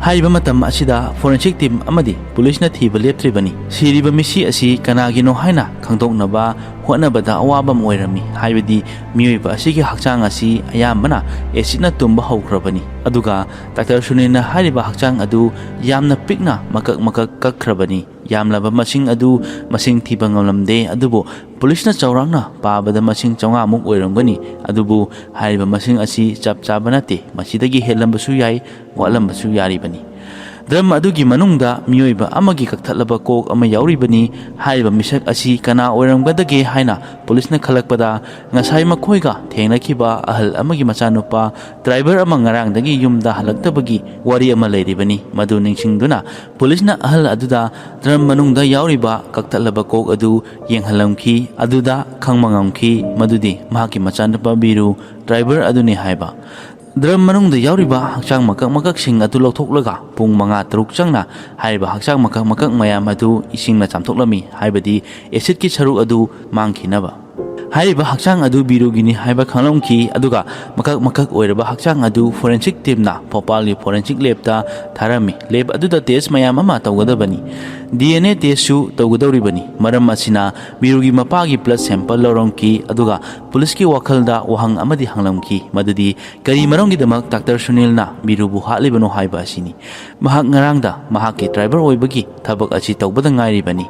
ꯍꯥꯏꯔꯤꯕ ꯃꯇꯝ ꯑꯁꯤꯗ ꯐꯣꯔꯦꯟꯁꯤꯛ ꯇꯤꯝ ꯑꯃꯗꯤ ꯄꯨꯂꯤꯁꯅ ꯊꯤꯕ ꯂꯦꯞꯇ꯭ꯔꯤꯕꯅꯤ꯫ ꯁꯤꯔꯤꯕ ꯃꯤꯁꯤ ꯑꯁꯤ ꯀꯅꯥꯒꯤꯅꯣ ꯍꯥꯏꯅ ꯈꯪꯗꯣꯛꯅꯕ ꯍꯣꯠꯅꯕꯗ ꯑꯋꯥꯕ ꯑꯃ ꯑꯣꯏꯔꯝꯃꯤ, ꯍꯥꯏꯕꯗꯤ ꯃꯤꯑꯣꯏꯕ ꯑꯁꯤꯒꯤ ꯍꯛꯆꯥꯡ ꯑꯁꯤ ꯑꯌꯥꯝꯕꯅ ꯑꯦꯁꯤꯠꯅ ꯇꯨꯝꯕ ꯍꯧꯈ꯭ꯔꯕꯅꯤ, ꯑꯗꯨꯒ ꯗꯥꯛꯇꯔ ꯁꯨꯅꯤꯜꯅ ꯍꯥꯏꯔꯤꯕ ꯍꯛꯆꯥꯡ ꯑꯗꯨ ꯌꯥꯝꯅ ꯄꯤꯛꯅ ꯃꯀꯛ ꯃꯀꯛ ꯀꯛꯈ꯭ꯔꯕꯅꯤ꯫ ꯌꯥꯝꯂꯕ ꯃꯁꯤꯡ ꯑꯗꯨ ꯃꯁꯤꯡ ꯊꯤꯕ ꯉꯝꯂꯝꯗꯦ, ꯑꯗꯨꯕꯨ ꯄꯨꯂꯤꯁꯅ ꯆꯥꯎꯔꯥꯛꯅ ꯄꯥꯕꯗ ꯃꯁꯤꯡ ꯆꯥꯝꯃꯉꯥꯃꯨꯛ ꯑꯣꯏꯔꯝꯒꯅꯤ꯫ ꯑꯗꯨꯕꯨ ꯍꯥꯏꯔꯤꯕ ꯃꯁꯤꯡ ꯑꯁꯤ ꯆꯞ ꯆꯥꯕ ꯅꯠꯇꯦ, ꯃꯁꯤꯗꯒꯤ ꯍꯦꯜꯂꯝꯕꯁꯨ ꯌꯥꯏ, ꯋꯥꯠꯂꯝꯕꯁꯨ ꯌꯥꯔꯤꯕꯅꯤ꯫ ꯗ꯭ꯔꯝ ꯑꯗꯨꯒꯤ ꯃꯅꯨꯡꯗ ꯃꯤꯑꯣꯏꯕ ꯑꯃꯒꯤ ꯀꯛꯊꯠꯂꯕ ꯀꯣꯛ ꯑꯃ ꯌꯥꯎꯔꯤꯕꯅꯤ꯫ ꯍꯥꯏꯔꯤꯕ ꯃꯤꯁꯛ ꯑꯁꯤ ꯀꯅꯥ ꯑꯣꯏꯔꯝꯒꯗꯒꯦ ꯍꯥꯏꯅ ꯄꯨꯂꯤꯁꯅ ꯈꯜꯂꯛꯄꯗ, ꯉꯁꯥꯏ ꯃꯈꯣꯏꯒ ꯊꯦꯡꯅꯈꯤꯕ ꯑꯍꯜ ꯑꯃꯒꯤ ꯃꯆꯥꯅꯨꯄꯥ ꯗ꯭ꯔꯥꯏꯚꯔ ꯑꯃ ꯉꯔꯥꯡꯗꯒꯤ ꯌꯨꯝꯗ ꯍꯜꯂꯛꯇꯕꯒꯤ ꯋꯥꯔꯤ ꯑꯃ ꯂꯩꯔꯤꯕꯅꯤ꯫ ꯃꯗꯨ ꯅꯤꯡꯁꯤꯡꯗꯨꯅ ꯄꯨꯂꯤꯁꯅ ꯑꯍꯜ ꯑꯗꯨꯗ ꯗ꯭ꯔꯝ ꯃꯅꯨꯡꯗ ꯌꯥꯎꯔꯤꯕ ꯀꯛꯊꯠꯂꯕ ꯀꯣꯛ ꯑꯗꯨ ꯌꯦꯡꯍꯜꯂꯝꯈꯤ꯫ ꯑꯗꯨꯗ ꯈꯪꯕ ꯉꯝꯈꯤ ꯃꯗꯨꯗꯤ ꯃꯍꯥꯛꯀꯤ ꯃꯆꯥꯅꯨꯄꯥ ꯕꯤꯔꯨ ꯗ꯭ꯔꯥꯏꯚꯔ ꯑꯗꯨꯅꯤ ꯍꯥꯏꯕ꯫ ꯗ꯭ꯔꯝ ꯃꯅꯨꯡꯗ ꯌꯥꯎꯔꯤꯕ ꯍꯛꯆꯥꯡ ꯃꯀꯛ ꯃꯀꯛꯁꯤꯡ ꯑꯗꯨ ꯂꯧꯊꯣꯛꯂꯒ ꯄꯨꯡ ꯃꯉꯥ ꯇꯔꯨꯛ ꯆꯪꯅ ꯍꯥꯏꯔꯤꯕ ꯍꯛꯆꯥꯡ ꯃꯀꯛ ꯃꯀꯛ ꯃꯌꯥꯝ ꯑꯗꯨ ꯏꯁꯤꯡꯅ ꯆꯥꯝꯊꯣꯛꯂꯝꯃꯤ, ꯍꯥꯏꯕꯗꯤ ꯑꯦꯁꯤꯠꯀꯤ ꯁꯔꯨꯛ ꯑꯗꯨ ꯃꯥꯡꯈꯤꯅꯕ꯫ ꯍꯥꯏꯔꯤꯕ ꯍꯛꯆꯥꯡ ꯑꯗꯨ ꯕꯤꯔꯨꯒꯤꯅꯤ ꯍꯥꯏꯕ ꯈꯪꯂꯝꯈꯤ, ꯑꯗꯨꯒ ꯃꯀꯛ ꯃꯀꯛ ꯑꯣꯏꯔꯕ ꯍꯛꯆꯥꯡ ꯑꯗꯨ ꯐꯣꯔꯦꯟꯁꯤꯛ ꯇꯤꯝꯅ ꯚꯣꯄꯥꯜꯒꯤ ꯐꯣꯔꯦꯟꯁꯤꯛ ꯂꯦꯕꯇ ꯊꯥꯔꯝꯃꯤ꯫ ꯂꯦꯕ ꯑꯗꯨꯗ ꯇꯦꯁ ꯃꯌꯥꯝ ꯑꯃ ꯇꯧꯒꯗꯕꯅꯤ꯫ ꯗꯤ ꯑꯦꯟ ꯑꯦ ꯇꯦꯁꯁꯨ ꯇꯧꯒꯗꯧꯔꯤꯕꯅꯤ꯫ ꯃꯔꯝ ꯑꯁꯤꯅ ꯕꯤꯔꯨꯒꯤ ꯃꯄꯥꯒꯤ ꯕ꯭ꯂꯗ ꯁꯦꯝꯄꯜ ꯂꯧꯔꯝꯈꯤ, ꯑꯗꯨꯒ ꯄꯨꯂꯤꯁꯀꯤ ꯋꯥꯈꯜꯗ ꯋꯥꯍꯪ ꯑꯃꯗꯤ ꯍꯪꯂꯝꯈꯤ, ꯃꯗꯨꯗꯤ ꯀꯔꯤ ꯃꯔꯝꯒꯤꯗꯃꯛ ꯗꯥꯛꯇꯔ ꯁꯨꯅꯤꯜꯅ ꯕꯤꯔꯨꯕꯨ ꯍꯥꯠꯂꯤꯕꯅꯣ ꯍꯥꯏꯕ ꯑꯁꯤꯅꯤ꯫ ꯃꯍꯥꯛ ꯉꯔꯥꯡꯗ ꯃꯍꯥꯛꯀꯤ ꯗ꯭ꯔꯥꯏꯚꯔ ꯑꯣꯏꯕꯒꯤ ꯊꯕꯛ ꯑꯁꯤ ꯇꯧꯕꯗ ꯉꯥꯏꯔꯤꯕꯅꯤ꯫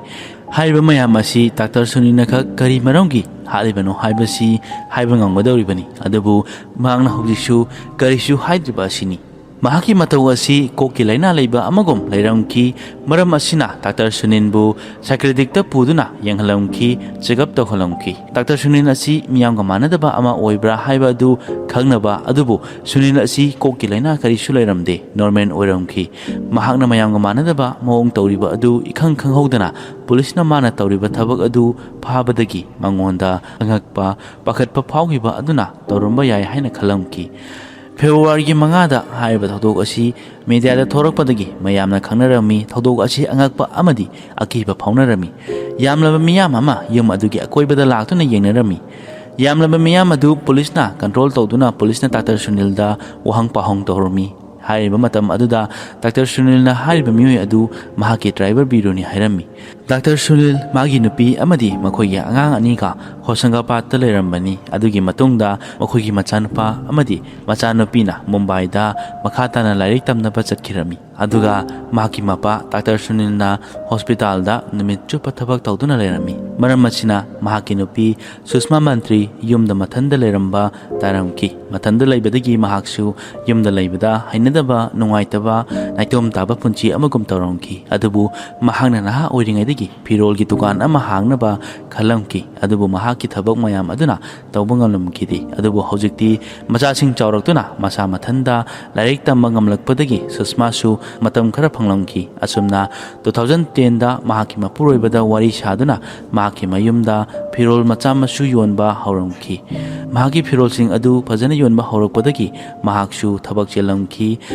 ꯍꯥꯏꯔꯤꯕ ꯃꯌꯥꯝ ꯑꯁꯤ ꯗꯥꯛꯇꯔ ꯁꯨꯅꯤꯜꯅ ꯈꯛ ꯀꯔꯤ ꯃꯔꯝꯒꯤ ꯍꯥꯠꯂꯤꯕꯅꯣ ꯍꯥꯏꯕꯁꯤ ꯍꯥꯏꯕ ꯉꯝꯒꯗꯧꯔꯤꯕꯅꯤ꯫ ꯑꯗꯨꯕꯨ ꯃꯍꯥꯛꯅ ꯍꯧꯖꯤꯛꯁꯨ ꯀꯔꯤꯁꯨ ꯍꯥꯏꯗ꯭ꯔꯤꯕ ꯑꯁꯤꯅꯤ꯫ ꯃꯍꯥꯛꯀꯤ ꯃꯇꯧ ꯑꯁꯤ ꯀꯣꯛꯀꯤ ꯂꯥꯏꯅꯥ ꯂꯩꯕ ꯑꯃꯒꯨꯝ ꯂꯩꯔꯝꯈꯤ꯫ ꯃꯔꯝ ꯑꯁꯤꯅ ꯗꯥꯛꯇꯔ ꯁꯨꯅꯤꯟꯕꯨ ꯁꯥꯏꯀ꯭ꯔꯦꯇꯤꯛꯇ ꯄꯨꯗꯨꯅ ꯌꯦꯡꯍꯜꯂꯝꯈꯤ, ꯆꯦꯛꯑꯞ ꯇꯧꯍꯜꯂꯝꯈꯤ꯫ ꯗꯥꯛꯇꯔ ꯁꯨꯅꯤꯟ ꯑꯁꯤ ꯃꯤꯌꯥꯝꯒ ꯃꯥꯟꯅꯗꯕ ꯑꯃ ꯑꯣꯏꯕ꯭ꯔꯥ ꯍꯥꯏꯕ ꯑꯗꯨ ꯈꯪꯅꯕ, ꯑꯗꯨꯕꯨ ꯁꯨꯅꯤꯟ ꯑꯁꯤ ꯀꯣꯛꯀꯤ ꯂꯥꯏꯅꯥ ꯀꯔꯤꯁꯨ ꯂꯩꯔꯝꯗꯦ, ꯅꯣꯔꯃꯦꯜ ꯑꯣꯏꯔꯝꯈꯤ꯫ ꯃꯍꯥꯛꯅ ꯃꯌꯥꯝꯒ ꯃꯥꯟꯅꯗꯕ ꯃꯑꯣꯡ ꯇꯧꯔꯤꯕ ꯑꯗꯨ ꯏꯈꯪ ꯈꯪꯍꯧꯗꯅ ꯄꯨꯂꯤꯁꯅ ꯃꯥꯅ ꯇꯧꯔꯤꯕ ꯊꯕꯛ ꯑꯗꯨ ꯐꯥꯕꯗꯒꯤ ꯃꯉꯣꯟꯗ ꯑꯉꯛꯄ, ꯄꯥꯈꯠꯄ ꯐꯥꯎꯈꯤꯕ ꯑꯗꯨꯅ ꯇꯧꯔꯝꯕ ꯌꯥꯏ ꯍꯥꯏꯅ ꯈꯜꯂꯝꯈꯤ꯫ ꯐꯦꯕ꯭ꯔꯨꯋꯥꯔꯤꯒꯤ ꯃꯉꯥꯗ ꯍꯥꯏꯔꯤꯕ ꯊꯧꯗꯣꯛ ꯑꯁꯤ ꯃꯤꯗꯤꯌꯥꯗ ꯊꯣꯔꯛꯄꯗꯒꯤ ꯃꯌꯥꯝꯅ ꯈꯪꯅꯔꯝꯃꯤ꯫ ꯊꯧꯗꯣꯛ ꯑꯁꯤ ꯑꯉꯛꯄ ꯑꯃꯗꯤ ꯑꯀꯤꯕ ꯐꯥꯎꯅꯔꯝꯃꯤ꯫ ꯌꯥꯝꯂꯕ ꯃꯤꯌꯥꯝ ꯑꯃ ꯌꯨꯝ ꯑꯗꯨꯒꯤ ꯑꯀꯣꯏꯕꯗ ꯂꯥꯛꯇꯨꯅ ꯌꯦꯡꯅꯔꯝꯃꯤ꯫ ꯌꯥꯝꯂꯕ ꯃꯤꯌꯥꯝ ꯑꯗꯨ ꯄꯨꯂꯤꯁꯅ ꯀꯟꯇ꯭ꯔꯣꯜ ꯇꯧꯗꯨꯅ ꯄꯨꯂꯤꯁꯅ ꯗꯥꯛꯇꯔ ꯁꯨꯅꯤꯜꯗ ꯋꯥꯍꯪ ꯄꯥꯎꯍꯪ ꯇꯧꯔꯝꯃꯤ꯫ ꯍꯥꯏꯔꯤꯕ ꯃꯇꯝ ꯑꯗꯨꯗ ꯗꯥꯛꯇꯔ ꯁꯨꯅꯤꯜꯅ ꯍꯥꯏꯔꯤꯕ ꯃꯤꯑꯣꯏ ꯑꯗꯨ ꯃꯍꯥꯛꯀꯤ ꯗ꯭ꯔꯥꯏꯚꯔ ꯕꯤꯔꯨꯅꯤ ꯍꯥꯏꯔꯝꯃꯤ꯫ ꯗꯥꯛꯇꯔ ꯁꯨꯅꯤꯜ, ꯃꯥꯒꯤ ꯅꯨꯄꯤ ꯑꯃꯗꯤ ꯃꯈꯣꯏꯒꯤ ꯑꯉꯥꯡ ꯑꯅꯤꯒ ꯍꯣꯁꯪꯒꯥꯕꯥꯗꯇ ꯂꯩꯔꯝꯕꯅꯤ꯫ ꯑꯗꯨꯒꯤ ꯃꯇꯨꯡꯗ ꯃꯈꯣꯏꯒꯤ ꯃꯆꯥꯅꯨꯄꯥ ꯑꯃꯗꯤ ꯃꯆꯥꯅꯨꯄꯤꯅ ꯃꯨꯝꯕꯥꯏꯗ ꯃꯈꯥ ꯇꯥꯅ ꯂꯥꯏꯔꯤꯛ ꯇꯝꯅꯕ ꯆꯠꯈꯤꯔꯝꯃꯤ꯫ ꯑꯗꯨꯒ ꯃꯍꯥꯛꯀꯤ ꯃꯄꯥ ꯗꯥꯛꯇꯔ ꯁꯨꯅꯤꯜꯅ ꯍꯣꯁꯄꯤꯇꯥꯜꯗ ꯅꯨꯃꯤꯠ ꯆꯨꯞꯄ ꯊꯕꯛ ꯇꯧꯗꯨꯅ ꯂꯩꯔꯝꯃꯤ꯫ ꯃꯔꯝ ꯑꯁꯤꯅ ꯃꯍꯥꯛꯀꯤ ꯅꯨꯄꯤ ꯁꯨꯁꯃꯥ ꯃꯟꯇ꯭ꯔꯤ ꯌꯨꯝꯗ ꯃꯊꯟꯗ ꯂꯩꯔꯝꯕ ꯇꯥꯔꯝꯈꯤ꯫ ꯃꯊꯟꯗ ꯂꯩꯕꯗꯒꯤ ꯃꯍꯥꯛꯁꯨ ꯌꯨꯝꯗ ꯂꯩꯕꯗ ꯍꯩꯅꯗꯕ, ꯅꯨꯡꯉꯥꯏꯇꯕ, ꯅꯥꯏꯇꯣꯝ ꯇꯥꯕ ꯄꯨꯟꯁꯤ ꯑꯃꯒꯨꯝ ꯇꯧꯔꯝꯈꯤ꯫ ꯑꯗꯨꯕꯨ ꯃꯍꯥꯛꯅ ꯅꯍꯥ ꯑꯣꯏꯔꯤꯉꯩꯗꯒꯤ ꯐꯤꯔꯣꯜꯒꯤ ꯗꯨꯀꯥꯟ ꯑꯃ ꯍꯥꯡꯅꯕ ꯈꯜꯂꯝꯈꯤ꯫ ꯑꯗꯨꯕꯨ ꯃꯍꯥꯛꯀꯤ ꯊꯕꯛ ꯃꯌꯥꯝ ꯑꯗꯨꯅ ꯇꯧꯕ ꯉꯝꯂꯝꯈꯤꯗꯦ꯫ ꯑꯗꯨꯕꯨ ꯍꯧꯖꯤꯛꯇꯤ ꯃꯆꯥꯁꯤꯡ ꯆꯥꯎꯔꯛꯇꯨꯅ ꯃꯁꯥ ꯃꯊꯟꯇ ꯂꯥꯏꯔꯤꯛ ꯇꯝꯕ ꯉꯝꯂꯛꯄꯗꯒꯤ ꯁꯨꯁꯃꯥꯁꯨ ꯃꯇꯝ ꯈꯔ ꯐꯪꯂꯝꯈꯤ꯫ ꯑꯁꯨꯝꯅ two thousand ten ꯗ ꯃꯍꯥꯛꯀꯤ ꯃꯄꯨꯔꯣꯏꯕꯗ ꯋꯥꯔꯤ ꯁꯥꯗꯨꯅ ꯃꯍꯥꯛꯀꯤ ꯃꯌꯨꯝꯗ ꯐꯤꯔꯣꯜ ꯃꯆꯥ ꯃꯁꯨ ꯌꯣꯟꯕ ꯍꯧꯔꯝꯈꯤ꯫ ꯃꯍꯥꯛꯀꯤ ꯐꯤꯔꯣꯜꯁꯤꯡ ꯑꯗꯨ ꯐꯖꯅ ꯌꯣꯟꯕ ꯍꯧꯔꯛꯄꯗꯒꯤ ꯃꯍꯥꯛꯁꯨ ꯊꯕꯛ ꯆꯤꯜꯂꯝꯈꯤ꯫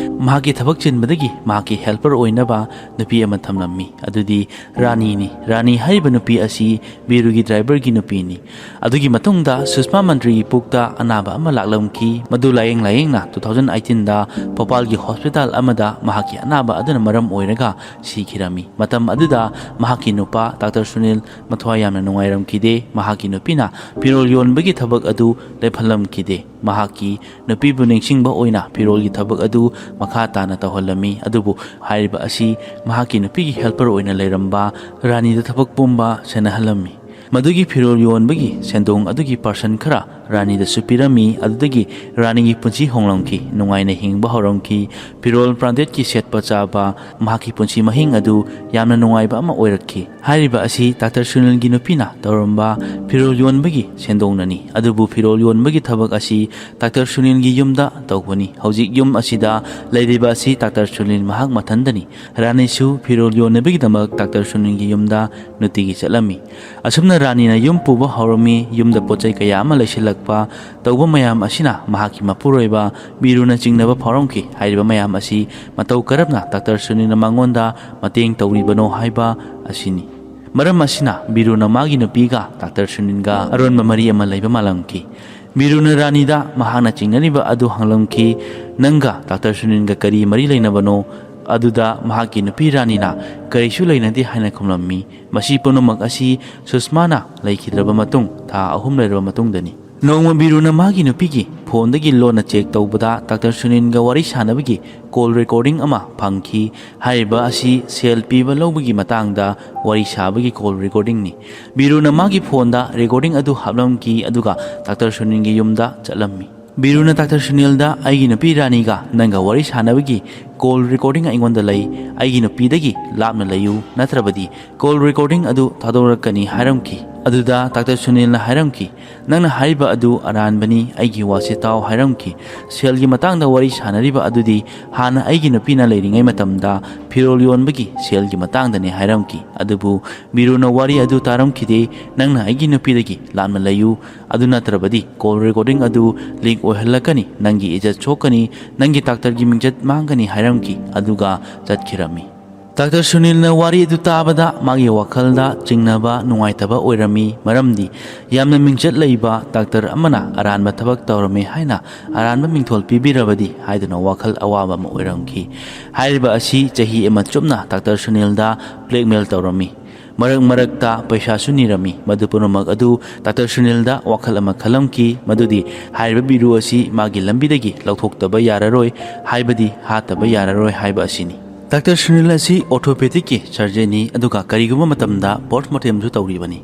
ꯃꯍꯥꯛꯀꯤ ꯊꯕꯛ ꯆꯤꯟꯕꯗꯒꯤ ꯃꯍꯥꯛꯀꯤ ꯍꯦꯜꯄꯔ ꯑꯣꯏꯅꯕ ꯅꯨꯄꯤ ꯑꯃ ꯊꯝꯂꯝꯃꯤ꯫ ꯑꯗꯨꯗꯤ ꯔꯥꯅꯤꯅꯤ꯫ ꯔꯥꯅꯤ ꯍꯥꯏꯔꯤꯕ ꯅꯨꯄꯤ ꯑꯁꯤ ꯕꯤꯔꯨꯒꯤ ꯗ꯭ꯔꯥꯏꯚꯔꯒꯤ ꯅꯨꯄꯤꯅꯤ꯫ ꯑꯗꯨꯒꯤ ꯃꯇꯨꯡꯗ ꯁꯨꯁꯃꯥ ꯃꯟꯇ꯭ꯔꯤꯒꯤ ꯄꯨꯛꯇ ꯑꯅꯥꯕ ꯑꯃ ꯂꯥꯛꯂꯝꯈꯤ꯫ ꯃꯗꯨ ꯂꯥꯌꯦꯡ ꯂꯥꯌꯦꯡꯅ two thousand eighteen ꯗ ꯚꯣꯄꯥꯜꯒꯤ ꯍꯣꯁꯄꯤꯇꯥꯜ ꯑꯃꯗ ꯃꯍꯥꯛꯀꯤ ꯑꯅꯥꯕ ꯑꯗꯨꯅ ꯃꯔꯝ ꯑꯣꯏꯔꯒ ꯁꯤꯈꯤꯔꯝꯃꯤ꯫ ꯃꯇꯝ ꯑꯗꯨꯗ ꯃꯍꯥꯛꯀꯤ ꯅꯨꯄꯥ ꯗꯥꯛꯇꯔ ꯁꯨꯅꯤꯜ ꯃꯊ꯭ꯋꯥꯏ ꯌꯥꯝꯅ ꯅꯨꯡꯉꯥꯏꯔꯝꯈꯤꯗꯦ꯫ ꯃꯍꯥꯛꯀꯤ ꯅꯨꯄꯤꯅ ꯐꯤꯔꯣꯜ ꯌꯣꯟꯕꯒꯤ ꯊꯕꯛ ꯑꯗꯨ ꯂꯦꯞꯍꯜꯂꯝꯈꯤꯗꯦ꯫ ꯃꯍꯥꯛꯀꯤ ꯅꯨꯄꯤꯕꯨ ꯅꯤꯡꯁꯤꯡꯕ ꯑꯣꯏꯅ ꯐꯤꯔꯣꯜꯒꯤ ꯊꯕꯛ ꯑꯗꯨ ꯃꯈꯥ ꯇꯥꯅ ꯇꯧꯍꯜꯂꯝꯃꯤ꯫ ꯑꯗꯨꯕꯨ ꯍꯥꯏꯔꯤꯕ ꯑꯁꯤ ꯃꯍꯥꯛꯀꯤ ꯅꯨꯄꯤꯒꯤ ꯍꯦꯜꯄꯔ ꯑꯣꯏꯅ ꯂꯩꯔꯝꯕ ꯔꯥꯅꯤꯗ ꯊꯕꯛ ꯄꯨꯝꯕ ꯁꯦꯟꯅꯍꯜꯂꯝꯃꯤ꯫ ꯃꯗꯨꯒꯤ ꯐꯤꯔꯣꯜ ꯌꯣꯟꯕꯒꯤ ꯁꯦꯟꯗꯣꯡ ꯑꯗꯨꯒꯤ percent ꯈꯔ ꯔꯥꯅꯤꯗꯁꯨ ꯄꯤꯔꯝꯃꯤ꯫ ꯑꯗꯨꯗꯒꯤ ꯔꯥꯅꯤꯒꯤ ꯄꯨꯟꯁꯤ ꯍꯣꯡꯂꯝꯈꯤ, ꯅꯨꯡꯉꯥꯏꯅ ꯍꯤꯡꯕ ꯍꯧꯔꯝꯈꯤ꯫ ꯐꯤꯔꯣꯜ branded ꯀꯤ ꯁꯦꯠꯄ ꯆꯥꯕ, ꯃꯍꯥꯛꯀꯤ ꯄꯨꯟꯁꯤ ꯃꯍꯤꯡ ꯑꯗꯨ ꯌꯥꯝꯅ ꯅꯨꯡꯉꯥꯏꯕ ꯑꯃ ꯑꯣꯏꯔꯛꯈꯤ꯫ ꯍꯥꯏꯔꯤꯕ ꯑꯁꯤ ꯗꯥꯛꯇꯔ ꯁꯨꯅꯤꯜꯒꯤ ꯅꯨꯄꯤꯅ ꯇꯧꯔꯝꯕ ꯐꯤꯔꯣꯜ ꯌꯣꯟꯕꯒꯤ ꯁꯦꯟꯗꯣꯡꯅꯅꯤ꯫ ꯑꯗꯨꯕꯨ ꯐꯤꯔꯣꯜ ꯌꯣꯟꯕꯒꯤ ꯊꯕꯛ ꯑꯁꯤ ꯗꯥꯛꯇꯔ ꯁꯨꯅꯤꯜꯒꯤ ꯌꯨꯝꯗ ꯇꯧꯕꯅꯤ꯫ ꯍꯧꯖꯤꯛ ꯌꯨꯝ ꯑꯁꯤꯗ ꯂꯩꯔꯤꯕ ꯑꯁꯤ ꯗꯥꯛꯇꯔ ꯁꯨꯅꯤꯜ ꯃꯍꯥꯛ ꯃꯊꯟꯗꯅꯤ꯫ ꯔꯥꯅꯤꯁꯨ ꯐꯤꯔꯣꯜ ꯌꯣꯟꯅꯕꯒꯤꯗꯃꯛ ꯗꯥꯛꯇꯔ ꯁꯨꯅꯤꯜꯒꯤ ꯌꯨꯝꯗ ꯅꯨꯡꯇꯤꯒꯤ ꯆꯠꯂꯝꯃꯤ꯫ ꯑꯁꯨꯝꯅ ꯔꯥꯅꯤꯅ ꯌꯨꯝ ꯄꯨꯕ ꯍꯧꯔꯝꯃꯤ꯫ ꯌꯨꯝꯗ ꯄꯣꯠ ꯆꯩ ꯀꯌꯥ ꯑꯃ ꯂꯩꯁꯤꯜꯂꯛꯄ ꯇꯧꯕ ꯃꯌꯥꯝ ꯑꯁꯤꯅ ꯃꯍꯥꯛꯀꯤ ꯃꯄꯨꯔꯣꯏꯕ ꯕꯤꯔꯨꯅ ꯆꯤꯡꯅꯕ ꯐꯥꯎꯔꯝꯈꯤ꯫ ꯍꯥꯏꯔꯤꯕ ꯃꯌꯥꯝ ꯑꯁꯤ ꯃꯇꯧ ꯀꯔꯝꯅ ꯗꯥꯛꯇꯔ ꯁꯨꯅꯤꯜꯅ ꯃꯉꯣꯟꯗ ꯃꯇꯦꯡ ꯇꯧꯔꯤꯕꯅꯣ ꯍꯥꯏꯕ ꯑꯁꯤꯅꯤ꯫ ꯃꯔꯝ ꯑꯁꯤꯅ ꯕꯤꯔꯨꯅ ꯃꯥꯒꯤ ꯅꯨꯄꯤꯒ ꯗꯥꯛꯇꯔ ꯁꯨꯅꯤꯜꯒ ꯑꯔꯣꯟꯕ ꯃꯔꯤ ꯑꯃ ꯂꯩꯕ ꯃꯥꯜꯂꯝꯈꯤ꯫ ꯕꯤꯔꯨꯅ ꯔꯥꯅꯤꯗ ꯃꯍꯥꯛꯅ ꯆꯤꯡꯅꯔꯤꯕ ꯑꯗꯨ ꯍꯪꯂꯝꯈꯤ, "ꯅꯪꯒ ꯗꯥꯛꯇꯔ ꯁꯨꯅꯤꯜꯒ ꯀꯔꯤ ꯃꯔꯤ ꯂꯩꯅꯕꯅꯣ?" ꯑꯗꯨꯗ ꯃꯍꯥꯛꯀꯤ ꯅꯨꯄꯤ ꯔꯥꯅꯤꯅ, "ꯀꯔꯤꯁꯨ ꯂꯩꯅꯗꯦ" ꯍꯥꯏꯅ ꯈꯨꯝꯂꯝꯃꯤ꯫ ꯃꯁꯤ ꯄꯨꯝꯅꯃꯛ ꯑꯁꯤ ꯁꯨꯁꯃꯥꯅ ꯂꯩꯈꯤꯗ꯭ꯔꯕ ꯃꯇꯨꯡ ꯊꯥ ꯑꯍꯨꯝ ꯂꯩꯔꯕ ꯃꯇꯨꯡꯗꯅꯤ꯫ ꯅꯣꯡꯃ ꯕꯤꯔꯨꯅ ꯃꯥꯒꯤ ꯅꯨꯄꯤꯒꯤ ꯐꯣꯟꯗꯒꯤ ꯂꯣꯟꯅ ꯆꯦꯛ ꯇꯧꯕꯗ ꯗꯥꯛꯇꯔ ꯁꯨꯅꯤꯜꯒ ꯋꯥꯔꯤ ꯁꯥꯟꯅꯕꯒꯤ ꯀꯣꯜ ꯔꯦꯀꯣꯔꯗꯤꯡ ꯑꯃ ꯐꯪꯈꯤ꯫ ꯍꯥꯏꯔꯤꯕ ꯑꯁꯤ ꯁꯦꯜ ꯄꯤꯕ ꯂꯧꯕꯒꯤ ꯃꯇꯥꯡꯗ ꯋꯥꯔꯤ ꯁꯥꯕꯒꯤ ꯀꯣꯜ ꯔꯦꯀꯣꯔꯗꯤꯡꯅꯤ꯫ ꯕꯤꯔꯨꯅ ꯃꯥꯒꯤ ꯐꯣꯟꯗ ꯔꯦꯀꯣꯔꯗꯤꯡ ꯑꯗꯨ ꯍꯥꯞꯂꯝꯈꯤ, ꯑꯗꯨꯒ ꯗꯥꯛꯇꯔ ꯁꯨꯅꯤꯜꯒꯤ ꯌꯨꯝꯗ ꯆꯠꯂꯝꯃꯤ꯫ ꯕꯤꯔꯨꯅ ꯗꯥꯛꯇꯔ ꯁꯨꯅꯤꯜꯗ, "ꯑꯩꯒꯤ ꯅꯨꯄꯤ ꯔꯥꯅꯤꯒ ꯅꯪꯒ ꯋꯥꯔꯤ ꯁꯥꯟꯅꯕꯒꯤ ꯀꯣꯜ ꯔꯦꯀꯣꯔꯗꯤꯡ ꯑꯩꯉꯣꯟꯗ ꯂꯩ꯫ ꯑꯩꯒꯤ ꯅꯨꯄꯤꯗꯒꯤ ꯂꯥꯞꯅ ꯂꯩꯌꯨ, ꯅꯠꯇ꯭ꯔꯕꯗꯤ ꯀꯣꯜ ꯔꯦꯀꯣꯔꯗꯤꯡ ꯑꯗꯨ ꯊꯥꯗꯣꯔꯛꯀꯅꯤ" ꯍꯥꯏꯔꯝꯈꯤ꯫ ꯑꯗꯨꯗ ꯗꯥꯛꯇꯔ ꯁꯨꯅꯤꯜꯅ ꯍꯥꯏꯔꯝꯈꯤ, "ꯅꯪꯅ ꯍꯥꯏꯔꯤꯕ ꯑꯗꯨ ꯑꯔꯥꯟꯕꯅꯤ, ꯑꯩꯒꯤ ꯋꯥꯁꯦ ꯇꯥꯎ" ꯍꯥꯏꯔꯝꯈꯤ꯫ ꯁꯦꯜꯒꯤ ꯃꯇꯥꯡꯗ ꯋꯥꯔꯤ ꯁꯥꯟꯅꯔꯤꯕ ꯑꯗꯨꯗꯤ ꯍꯥꯟꯅ ꯑꯩꯒꯤ ꯅꯨꯄꯤꯅ ꯂꯩꯔꯤꯉꯩ ꯃꯇꯝꯗ ꯐꯤꯔꯣꯜ ꯌꯣꯟꯕꯒꯤ ꯁꯦꯜꯒꯤ ꯃꯇꯥꯡꯗꯅꯤ ꯍꯥꯏꯔꯝꯈꯤ꯫ ꯑꯗꯨꯕꯨ ꯕꯤꯔꯨꯅ ꯋꯥꯔꯤ ꯑꯗꯨ ꯇꯥꯔꯝꯈꯤꯗꯦ꯫ "ꯅꯪꯅ ꯑꯩꯒꯤ ꯅꯨꯄꯤꯗꯒꯤ ꯂꯥꯞꯅ ꯂꯩꯌꯨ, ꯑꯗꯨ ꯅꯠꯇ꯭ꯔꯕꯗꯤ ꯀꯣꯜ ꯔꯦꯀꯣꯔꯗꯤꯡ ꯑꯗꯨ ꯂꯤꯛ ꯑꯣꯏꯍꯜꯂꯛꯀꯅꯤ, ꯅꯪꯒꯤ ꯏꯖꯠ ꯁꯣꯛꯀꯅꯤ, ꯅꯪꯒꯤ ꯗꯥꯛꯇꯔꯒꯤ ꯃꯤꯡꯆꯠ ꯃꯥꯡꯒꯅꯤ" ꯍꯥꯏꯔꯝꯈꯤ꯫ ꯑꯗꯨꯒ ꯆꯠꯈꯤꯔꯝꯃꯤ꯫ ꯗꯥꯛꯇꯔ ꯁꯨꯅꯤꯜꯅ ꯋꯥꯔꯤ ꯑꯗꯨ ꯇꯥꯕꯗ ꯃꯥꯒꯤ ꯋꯥꯈꯜꯗ ꯆꯤꯡꯅꯕ, ꯅꯨꯡꯉꯥꯏꯇꯕ ꯑꯣꯏꯔꯝꯃꯤ꯫ ꯃꯔꯝꯗꯤ ꯌꯥꯝꯅ ꯃꯤꯡꯆꯠ ꯂꯩꯕ ꯗꯥꯛꯇꯔ ꯑꯃꯅ ꯑꯔꯥꯟꯕ ꯊꯕꯛ ꯇꯧꯔꯝꯃꯤ ꯍꯥꯏꯅ ꯑꯔꯥꯟꯕ ꯃꯤꯡꯊꯣꯜ ꯄꯤꯕꯤꯔꯕꯗꯤ ꯍꯥꯏꯗꯨꯅ ꯋꯥꯈꯜ ꯑꯋꯥꯕ ꯑꯃ ꯑꯣꯏꯔꯝꯈꯤ꯫ ꯍꯥꯏꯔꯤꯕ ꯑꯁꯤ ꯆꯍꯤ ꯑꯃ ꯆꯨꯞꯅ ꯗꯥꯛꯇꯔ ꯁꯨꯅꯤꯜꯗ ꯕ꯭ꯂꯦꯛꯃꯦꯜ ꯇꯧꯔꯝꯃꯤ꯫ ꯃꯔꯛ ꯃꯔꯛꯇ ꯄꯩꯁꯥꯁꯨ ꯅꯤꯔꯝꯃꯤ꯫ ꯃꯗꯨ ꯄꯨꯝꯅꯃꯛ ꯑꯗꯨ ꯗꯥꯛꯇꯔ ꯁꯨꯅꯤꯜꯗ ꯋꯥꯈꯜ ꯑꯃ ꯈꯜꯂꯝꯈꯤ, ꯃꯗꯨꯗꯤ ꯍꯥꯏꯔꯤꯕ ꯕꯤꯔꯨ ꯑꯁꯤ ꯃꯥꯒꯤ ꯂꯝꯕꯤꯗꯒꯤ ꯂꯧꯊꯣꯛꯇꯕ ꯌꯥꯔꯔꯣꯏ, ꯍꯥꯏꯕꯗꯤ ꯍꯥꯠꯇꯕ ꯌꯥꯔꯔꯣꯏ ꯍꯥꯏꯕ ꯑꯁꯤꯅꯤ꯫ ꯗꯥꯛꯇꯔ ꯁꯨꯅꯤꯜ ꯑꯁꯤ ꯑꯣꯔꯊꯣꯄꯦꯗꯤꯛꯀꯤ ꯁꯔꯖꯟꯅꯤ, ꯑꯗꯨꯒ ꯀꯔꯤꯒꯨꯝꯕ ꯃꯇꯝꯗ ꯄꯣꯁꯃꯣꯔꯇꯦꯝꯁꯨ ꯇꯧꯔꯤꯕꯅꯤ꯫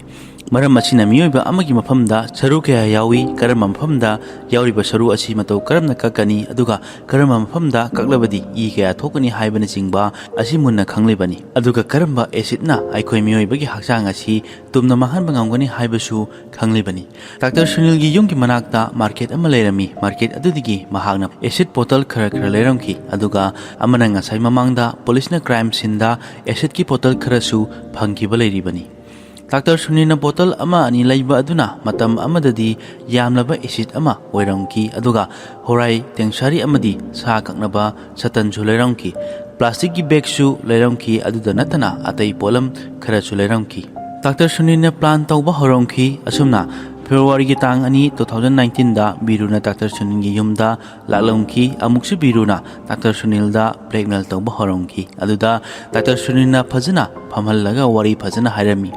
ꯃꯔꯝ ꯑꯁꯤꯅ ꯃꯤꯑꯣꯏꯕ ꯑꯃꯒꯤ ꯃꯐꯝꯗ ꯁꯔꯨ ꯀꯌꯥ ꯌꯥꯎꯏ, ꯀꯔꯝꯕ ꯃꯐꯝꯗ ꯌꯥꯎꯔꯤꯕ ꯁꯔꯨ ꯑꯁꯤ ꯃꯇꯧ ꯀꯔꯝꯅ ꯀꯛꯀꯅꯤ, ꯑꯗꯨꯒ ꯀꯔꯝꯕ ꯃꯐꯝꯗ ꯀꯛꯂꯕꯗꯤ ꯏ ꯀꯌꯥ ꯊꯣꯛꯀꯅꯤ ꯍꯥꯏꯕꯅꯆꯤꯡꯕ ꯑꯁꯤ ꯃꯨꯟꯅ ꯈꯪꯂꯤꯕꯅꯤ꯫ ꯑꯗꯨꯒ ꯀꯔꯝꯕ ꯑꯦꯁꯤꯗꯅ ꯑꯩꯈꯣꯏ ꯃꯤꯑꯣꯏꯕꯒꯤ ꯍꯛꯆꯥꯡ ꯑꯁꯤ ꯇꯨꯝꯅ ꯃꯥꯡꯍꯟꯕ ꯉꯝꯒꯅꯤ ꯍꯥꯏꯕꯁꯨ ꯈꯪꯂꯤꯕꯅꯤ꯫ ꯗꯥꯛꯇꯔ ꯁꯨꯅꯤꯜꯒꯤ ꯌꯨꯝꯒꯤ ꯃꯅꯥꯛꯇ ꯃꯥꯔꯀꯦꯠ ꯑꯃ ꯂꯩꯔꯝꯃꯤ꯫ ꯃꯥꯔꯀꯦꯠ ꯑꯗꯨꯗꯒꯤ ꯃꯍꯥꯛꯅ ꯑꯦꯁꯤꯗ ꯕꯣꯇꯜ ꯈꯔ ꯈꯔ ꯂꯩꯔꯝꯈꯤ, ꯑꯗꯨꯒ ꯑꯃꯅ ꯉꯁꯥꯏ ꯃꯃꯥꯡꯗ ꯄꯨꯂꯤꯁꯅ ꯀ꯭ꯔꯥꯏꯝ ꯁꯤꯟꯗ ꯑꯦꯁꯤꯗꯀꯤ ꯕꯣꯇꯜ ꯈꯔꯁꯨ ꯐꯪꯈꯤꯕ ꯂꯩꯔꯤꯕꯅꯤ꯫ ꯗꯥꯛꯇꯔ ꯁꯨꯅꯤꯜꯅ ꯕꯣꯇꯜ ꯑꯃ ꯑꯅꯤ ꯂꯩꯕ ꯑꯗꯨꯅ ꯃꯇꯝ ꯑꯃꯗꯗꯤ ꯌꯥꯝꯂꯕ ꯑꯦꯁꯤꯗ ꯑꯃ ꯑꯣꯏꯔꯝꯈꯤ, ꯑꯗꯨꯒ ꯍꯣꯔꯥꯏ, ꯇꯦꯡꯁꯥꯔꯤ ꯑꯃꯗꯤ ꯁꯥ ꯀꯛꯅꯕ ꯁꯇꯟꯁꯨ ꯂꯩꯔꯝꯈꯤ꯫ ꯄ꯭ꯂꯥꯁꯇꯤꯛꯀꯤ ꯕꯦꯒꯁꯨ ꯂꯩꯔꯝꯈꯤ, ꯑꯗꯨꯗ ꯅꯠꯇꯅ ꯑꯇꯩ ꯄꯣꯠꯂꯝ ꯈꯔꯁꯨ ꯂꯩꯔꯝꯈꯤ꯫ ꯗꯥꯛꯇꯔ ꯁꯨꯅꯤꯜꯅ ꯄ꯭ꯂꯥꯟ ꯇꯧꯕ ꯍꯧꯔꯝꯈꯤ꯫ ꯑꯁꯨꯝꯅ ꯐꯦꯕ꯭ꯔꯨꯋꯥꯔꯤꯒꯤ ꯇꯥꯡ ꯑꯅꯤ, two thousand nineteenꯗ ꯕꯤꯔꯨꯅ ꯗꯥꯛꯇꯔ ꯁꯨꯅꯤꯜꯒꯤ ꯌꯨꯝꯗ ꯂꯥꯛꯂꯝꯈꯤ꯫ ꯑꯃꯨꯛꯁꯨ ꯕꯤꯔꯨꯅ ꯗꯥꯛꯇꯔ ꯁꯨꯅꯤꯜꯗ ꯕ꯭ꯂꯦꯛꯃꯦꯜ ꯇꯧꯕ ꯍꯧꯔꯝꯈꯤ꯫ ꯑꯗꯨꯗ ꯗꯥꯛꯇꯔ ꯁꯨꯅꯤꯜꯅ ꯐꯖꯅ ꯐꯝꯍꯜꯂꯒ ꯋꯥꯔꯤ ꯐꯖꯅ ꯍꯥꯏꯔꯝꯃꯤ꯫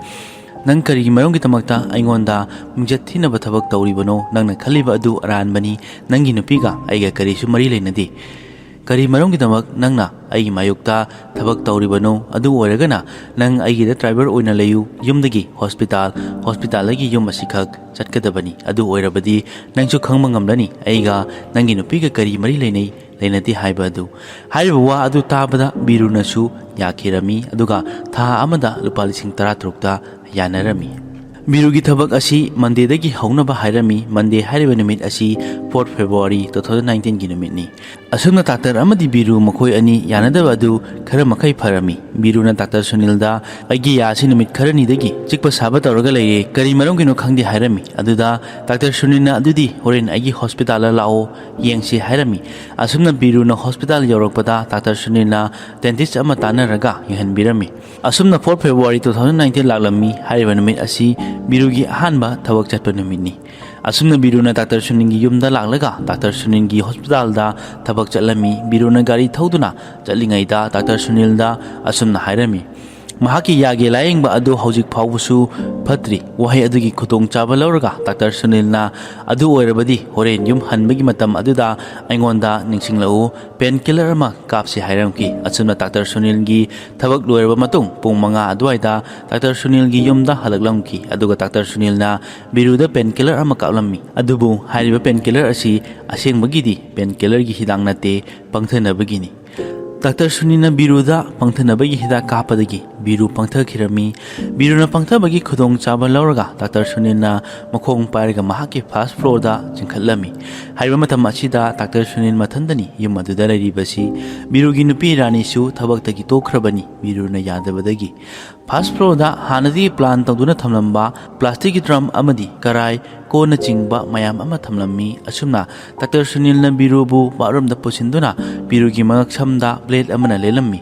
"ꯅꯪ ꯀꯔꯤꯒꯤ ꯃꯔꯝꯒꯤꯗꯃꯛꯇ ꯑꯩꯉꯣꯟꯗ ꯃꯤꯡꯆꯠ ꯊꯤꯅꯕ ꯊꯕꯛ ꯇꯧꯔꯤꯕꯅꯣ? ꯅꯪꯅ ꯈꯜꯂꯤꯕ ꯑꯗꯨ ꯑꯔꯥꯟꯕꯅꯤ꯫ ꯅꯪꯒꯤ ꯅꯨꯄꯤꯒ ꯑꯩꯒ ꯀꯔꯤꯁꯨ ꯃꯔꯤ ꯂꯩꯅꯗꯦ꯫ ꯀꯔꯤ ꯃꯔꯝꯒꯤꯗꯃꯛ ꯅꯪꯅ ꯑꯩꯒꯤ ꯃꯥꯌꯣꯛꯇ ꯊꯕꯛ ꯇꯧꯔꯤꯕꯅꯣ? ꯑꯗꯨ ꯑꯣꯏꯔꯒꯅ ꯅꯪ ꯑꯩꯒꯤꯗ ꯗ꯭ꯔꯥꯏꯚꯔ ꯑꯣꯏꯅ ꯂꯩꯌꯨ꯫ ꯌꯨꯝꯗꯒꯤ ꯍꯣꯁꯄꯤꯇꯥꯜ, ꯍꯣꯁꯄꯤꯇꯥꯜꯗꯒꯤ ꯌꯨꯝ ꯑꯁꯤꯈꯛ ꯆꯠꯀꯗꯕꯅꯤ꯫ ꯑꯗꯨ ꯑꯣꯏꯔꯕꯗꯤ ꯅꯪꯁꯨ ꯈꯪꯕ ꯉꯝꯂꯅꯤ ꯑꯩꯒ ꯅꯪꯒꯤ ꯅꯨꯄꯤꯒ ꯀꯔꯤ ꯃꯔꯤ ꯂꯩꯅꯩ, ꯂꯩꯅꯗꯦ ꯍꯥꯏꯕ ꯑꯗꯨ"꯫ ꯍꯥꯏꯔꯤꯕ ꯋꯥ ꯑꯗꯨ ꯇꯥꯕꯗ ꯕꯤꯔꯨꯅꯁꯨ ꯌꯥꯈꯤꯔꯝꯃꯤ, ꯑꯗꯨꯒ ꯊꯥ ꯑꯃꯗ ꯂꯨꯄꯥ ꯂꯤꯁꯤꯡ ꯇꯔꯥꯇꯔꯨꯛꯇ ꯌꯥꯅꯔꯝꯃꯤ꯫ ꯕꯤꯔꯨꯒꯤ ꯊꯕꯛ ꯑꯁꯤ ꯃꯟꯗꯦꯗꯒꯤ ꯍꯧꯅꯕ ꯍꯥꯏꯔꯝꯃꯤ꯫ ꯃꯟꯗꯦ ꯍꯥꯏꯔꯤꯕ ꯅꯨꯃꯤꯠ ꯑꯁꯤ fourth February two thousand nineteenꯒꯤ ꯅꯨꯃꯤꯠꯅꯤ꯫ ꯑꯁꯨꯝꯅ ꯗꯥꯛꯇꯔ ꯑꯃꯗꯤ ꯕꯤꯔꯨ ꯃꯈꯣꯏ ꯑꯅꯤ ꯌꯥꯅꯗꯕ ꯑꯗꯨ ꯈꯔ ꯃꯈꯩ ꯐꯔꯝꯃꯤ꯫ ꯕꯤꯔꯨꯅ ꯗꯥꯛꯇꯔ ꯁꯨꯅꯤꯜꯗ, "ꯑꯩꯒꯤ ꯌꯥ ꯑꯁꯤ ꯅꯨꯃꯤꯠ ꯈꯔꯅꯤꯗꯒꯤ ꯆꯤꯛꯄ ꯁꯥꯕ ꯇꯧꯔꯒ ꯂꯩꯔꯦ, ꯀꯔꯤ ꯃꯔꯝꯒꯤꯅꯣ ꯈꯪꯗꯦ" ꯍꯥꯏꯔꯝꯃꯤ꯫ ꯑꯗꯨꯗ ꯗꯥꯛꯇꯔ ꯁꯨꯅꯤꯜꯅ, "ꯑꯗꯨꯗꯤ ꯍꯣꯔꯦꯟ ꯑꯩꯒꯤ ꯍꯣꯁꯄꯤꯇꯥꯜꯗ ꯂꯥꯛꯑꯣ, ꯌꯦꯡꯁꯤ" ꯍꯥꯏꯔꯝꯃꯤ꯫ ꯑꯁꯨꯝꯅ ꯕꯤꯔꯨꯅ ꯍꯣꯁꯄꯤꯇꯥꯜ ꯌꯧꯔꯛꯄꯗ ꯗꯥꯛꯇꯔ ꯁꯨꯅꯤꯜꯅ ꯗꯦꯟꯇꯤꯁ ꯑꯃ ꯇꯥꯟꯅꯔꯒ ꯌꯦꯡꯍꯟꯕꯤꯔꯝꯃꯤ꯫ ꯑꯁꯨꯝꯅ fourth February two thousand nineteen ꯂꯥꯛꯂꯝꯃꯤ꯫ ꯍꯥꯏꯔꯤꯕ ꯅꯨꯃꯤꯠ ꯑꯁꯤ ꯕꯤꯔꯨꯒꯤ ꯑꯍꯥꯟꯕ ꯊꯕꯛ ꯆꯠꯄ ꯅꯨꯃꯤꯠꯅꯤ꯫ ꯑꯁꯨꯝꯅ ꯕꯤꯔꯨꯅ ꯗꯥꯛꯇꯔ ꯁꯨꯅꯤꯜꯒꯤ ꯌꯨꯝꯗ ꯂꯥꯛꯂꯒ ꯗꯥꯛꯇꯔ ꯁꯨꯅꯤꯜꯒꯤ ꯍꯣꯁꯄꯤꯇꯥꯜꯗ ꯊꯕꯛ ꯆꯠꯂꯝꯃꯤ꯫ ꯕꯤꯔꯨꯅ ꯒꯥꯔꯤ ꯊꯧꯗꯨꯅ ꯆꯠꯂꯤꯉꯩꯗ ꯗꯥꯛꯇꯔ ꯁꯨꯅꯤꯜꯗ ꯑꯁꯨꯝꯅ ꯍꯥꯏꯔꯝꯃꯤ, ꯃꯍꯥꯛꯀꯤ ꯌꯥꯒꯤ ꯂꯥꯌꯦꯡꯕ ꯑꯗꯨ ꯍꯧꯖꯤꯛ ꯐꯥꯎꯕꯁꯨ ꯐꯠꯇ꯭ꯔꯤ꯫ ꯋꯥꯍꯩ ꯑꯗꯨꯒꯤ ꯈꯨꯗꯣꯡꯆꯥꯕ ꯂꯧꯔꯒ ꯗꯥꯛꯇꯔ ꯁꯨꯅꯤꯜꯅ ꯑꯗꯨ ꯑꯣꯏꯔꯕꯗꯤ ꯍꯣꯔꯦꯟ ꯌꯨꯝ ꯍꯟꯕꯒꯤ ꯃꯇꯝ ꯑꯗꯨꯗ ꯑꯩꯉꯣꯟꯗ ꯅꯤꯡꯁꯤꯡꯂꯛꯎ, ꯄꯦꯟ ꯀꯤꯂꯔ ꯑꯃ ꯀꯥꯞꯁꯤ ꯍꯥꯏꯔꯝꯈꯤ꯫ ꯑꯁꯨꯝꯅ ꯗꯥꯛꯇꯔ ꯁꯨꯅꯤꯜꯒꯤ ꯊꯕꯛ ꯂꯣꯏꯔꯕ ꯃꯇꯨꯡ ꯄꯨꯡ ꯃꯉꯥ ꯑꯗꯨꯋꯥꯏꯗ ꯗꯥꯛꯇꯔ ꯁꯨꯅꯤꯜꯒꯤ ꯌꯨꯝꯗ ꯍꯜꯂꯛꯂꯝꯈꯤ꯫ ꯑꯗꯨꯒ ꯗꯥꯛꯇꯔ ꯁꯨꯅꯤꯜꯅ ꯕꯤꯔꯨꯗ ꯄꯦꯟ ꯀꯤꯂꯔ ꯑꯃ ꯀꯥꯞꯂꯝꯃꯤ꯫ ꯑꯗꯨꯕꯨ ꯍꯥꯏꯔꯤꯕ ꯄꯦꯟ ꯀꯤꯂꯔ ꯑꯁꯤ ꯑꯁꯦꯡꯕꯒꯤꯗꯤ ꯄꯦꯟ ꯀꯤꯂꯔꯒꯤ ꯍꯤꯗꯥꯛ ꯅꯠꯇꯦ, ꯄꯪꯊꯅꯕꯒꯤꯅꯤ꯫ ꯗꯥꯛꯇꯔ ꯁꯨꯅꯤꯜꯅ ꯕꯤꯔꯨꯗ ꯄꯪꯊꯅꯕꯒꯤ ꯍꯤꯗꯥꯛ ꯀꯥꯞꯄꯗꯒꯤ ꯕꯤꯔꯨ ꯄꯪꯊꯈꯤꯔꯝꯃꯤ꯫ ꯕꯤꯔꯨꯅ ꯄꯪꯊꯕꯒꯤ ꯈꯨꯗꯣꯡꯆꯥꯕ ꯂꯧꯔꯒ ꯗꯥꯛꯇꯔ ꯁꯨꯅꯤꯜꯅ ꯃꯈꯣꯡ ꯄꯥꯏꯔꯒ ꯃꯍꯥꯛꯀꯤ ꯐꯥꯔꯁꯠ ꯐ꯭ꯂꯣꯔꯗ ꯆꯤꯡꯈꯠꯂꯝꯃꯤ꯫ ꯍꯥꯏꯔꯤꯕ ꯃꯇꯝ ꯑꯁꯤꯗ ꯗꯥꯛꯇꯔ ꯁꯨꯅꯤꯜ ꯃꯊꯟꯇꯅꯤ ꯌꯨꯝ ꯑꯗꯨꯗ ꯂꯩꯔꯤꯕꯁꯤ꯫ ꯕꯤꯔꯨꯒꯤ ꯅꯨꯄꯤ ꯔꯥꯅꯤꯁꯨ ꯊꯕꯛꯇꯒꯤ ꯇꯣꯛꯈ꯭ꯔꯕꯅꯤ ꯕꯤꯔꯨꯅ ꯌꯥꯗꯕꯗꯒꯤ꯫ ꯐꯥꯔꯁꯠ ꯐ꯭ꯂꯣꯔꯗ ꯍꯥꯟꯅꯗꯤ ꯄ꯭ꯂꯥꯟ ꯇꯧꯗꯨꯅ ꯊꯝꯂꯝꯕ ꯄ꯭ꯂꯥꯁꯇꯤꯛꯀꯤ ꯗ꯭ꯔꯝ ꯑꯃꯗꯤ ꯀꯔꯥꯏ, ꯀꯣꯟꯅꯆꯤꯡꯕ ꯃꯌꯥꯝ ꯑꯃ ꯊꯝꯂꯝꯃꯤ꯫ ꯑꯁꯨꯝꯅ ꯗꯥꯛꯇꯔ ꯁꯨꯅꯤꯜꯅ ꯕꯤꯔꯨꯕꯨ ꯕꯥꯠꯔꯨꯝꯗ ꯄꯨꯁꯤꯟꯗꯨꯅ ꯕꯤꯔꯨꯒꯤ ꯃꯉꯛꯁꯝꯗ ꯕ꯭ꯂꯦꯗ ꯑꯃꯅ ꯂꯦꯜꯂꯝꯃꯤ꯫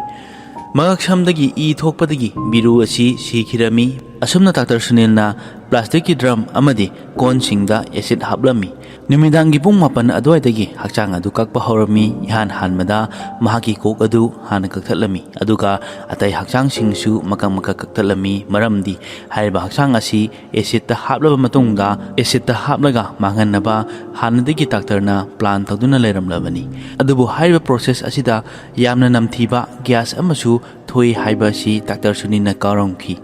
ꯃꯉꯛꯁꯝꯗꯒꯤ ꯏ ꯊꯣꯛꯄꯗꯒꯤ ꯕꯤꯔꯨ ꯑꯁꯤ ꯁꯤꯈꯤꯔꯝꯃꯤ꯫ ꯑꯁꯨꯝꯅ ꯗꯥꯛꯇꯔ ꯁꯨꯅꯤꯜꯅ ꯄ꯭ꯂꯥꯁꯇꯤꯛꯀꯤ ꯗ꯭ꯔꯝ ꯑꯃꯗꯤ ꯀꯣꯟꯁꯤꯡꯗ ꯑꯦꯁꯤꯗ ꯍꯥꯞꯂꯝꯃꯤ꯫ ꯅꯨꯃꯤꯗꯥꯡꯒꯤ ꯄꯨꯡ ꯃꯥꯄꯟ ꯑꯗꯨꯋꯥꯏꯗꯒꯤ ꯍꯛꯆꯥꯡ ꯑꯗꯨ ꯀꯛꯄ ꯍꯧꯔꯝꯃꯤ꯫ ꯏꯍꯥꯟ ꯍꯥꯟꯕꯗ ꯃꯍꯥꯛꯀꯤ ꯀꯣꯛ ꯑꯗꯨ ꯍꯥꯟꯅ ꯀꯛꯊꯠꯂꯝꯃꯤ, ꯑꯗꯨꯒ ꯑꯇꯩ ꯍꯛꯆꯥꯡꯁꯤꯡꯁꯨ ꯃꯀꯛ ꯃꯀꯛ ꯀꯛꯊꯠꯂꯝꯃꯤ꯫ ꯃꯔꯝꯗꯤ ꯍꯥꯏꯔꯤꯕ ꯍꯛꯆꯥꯡ ꯑꯁꯤ ꯑꯦꯁꯤꯗꯇ ꯍꯥꯞꯂꯕ ꯃꯇꯨꯡꯗ, ꯑꯦꯁꯤꯗꯇ ꯍꯥꯞꯂꯒ ꯃꯥꯡꯍꯟꯅꯕ ꯍꯥꯟꯅꯗꯒꯤ ꯗꯥꯛꯇꯔꯅ ꯄ꯭ꯂꯥꯟ ꯇꯧꯗꯨꯅ ꯂꯩꯔꯝꯂꯕꯅꯤ꯫ ꯑꯗꯨꯕꯨ ꯍꯥꯏꯔꯤꯕ ꯄ꯭ꯔꯣꯁꯦꯁ ꯑꯁꯤꯗ ꯌꯥꯝꯅ ꯅꯝꯊꯤꯕ ꯒ꯭ꯌꯥꯁ ꯑꯃꯁꯨ ꯊꯣꯛꯏ ꯍꯥꯏꯕ ꯑꯁꯤ ꯗꯥꯛꯇꯔ ꯁꯨꯅꯤꯜꯅ ꯀꯥꯎꯔꯝꯈꯤ꯫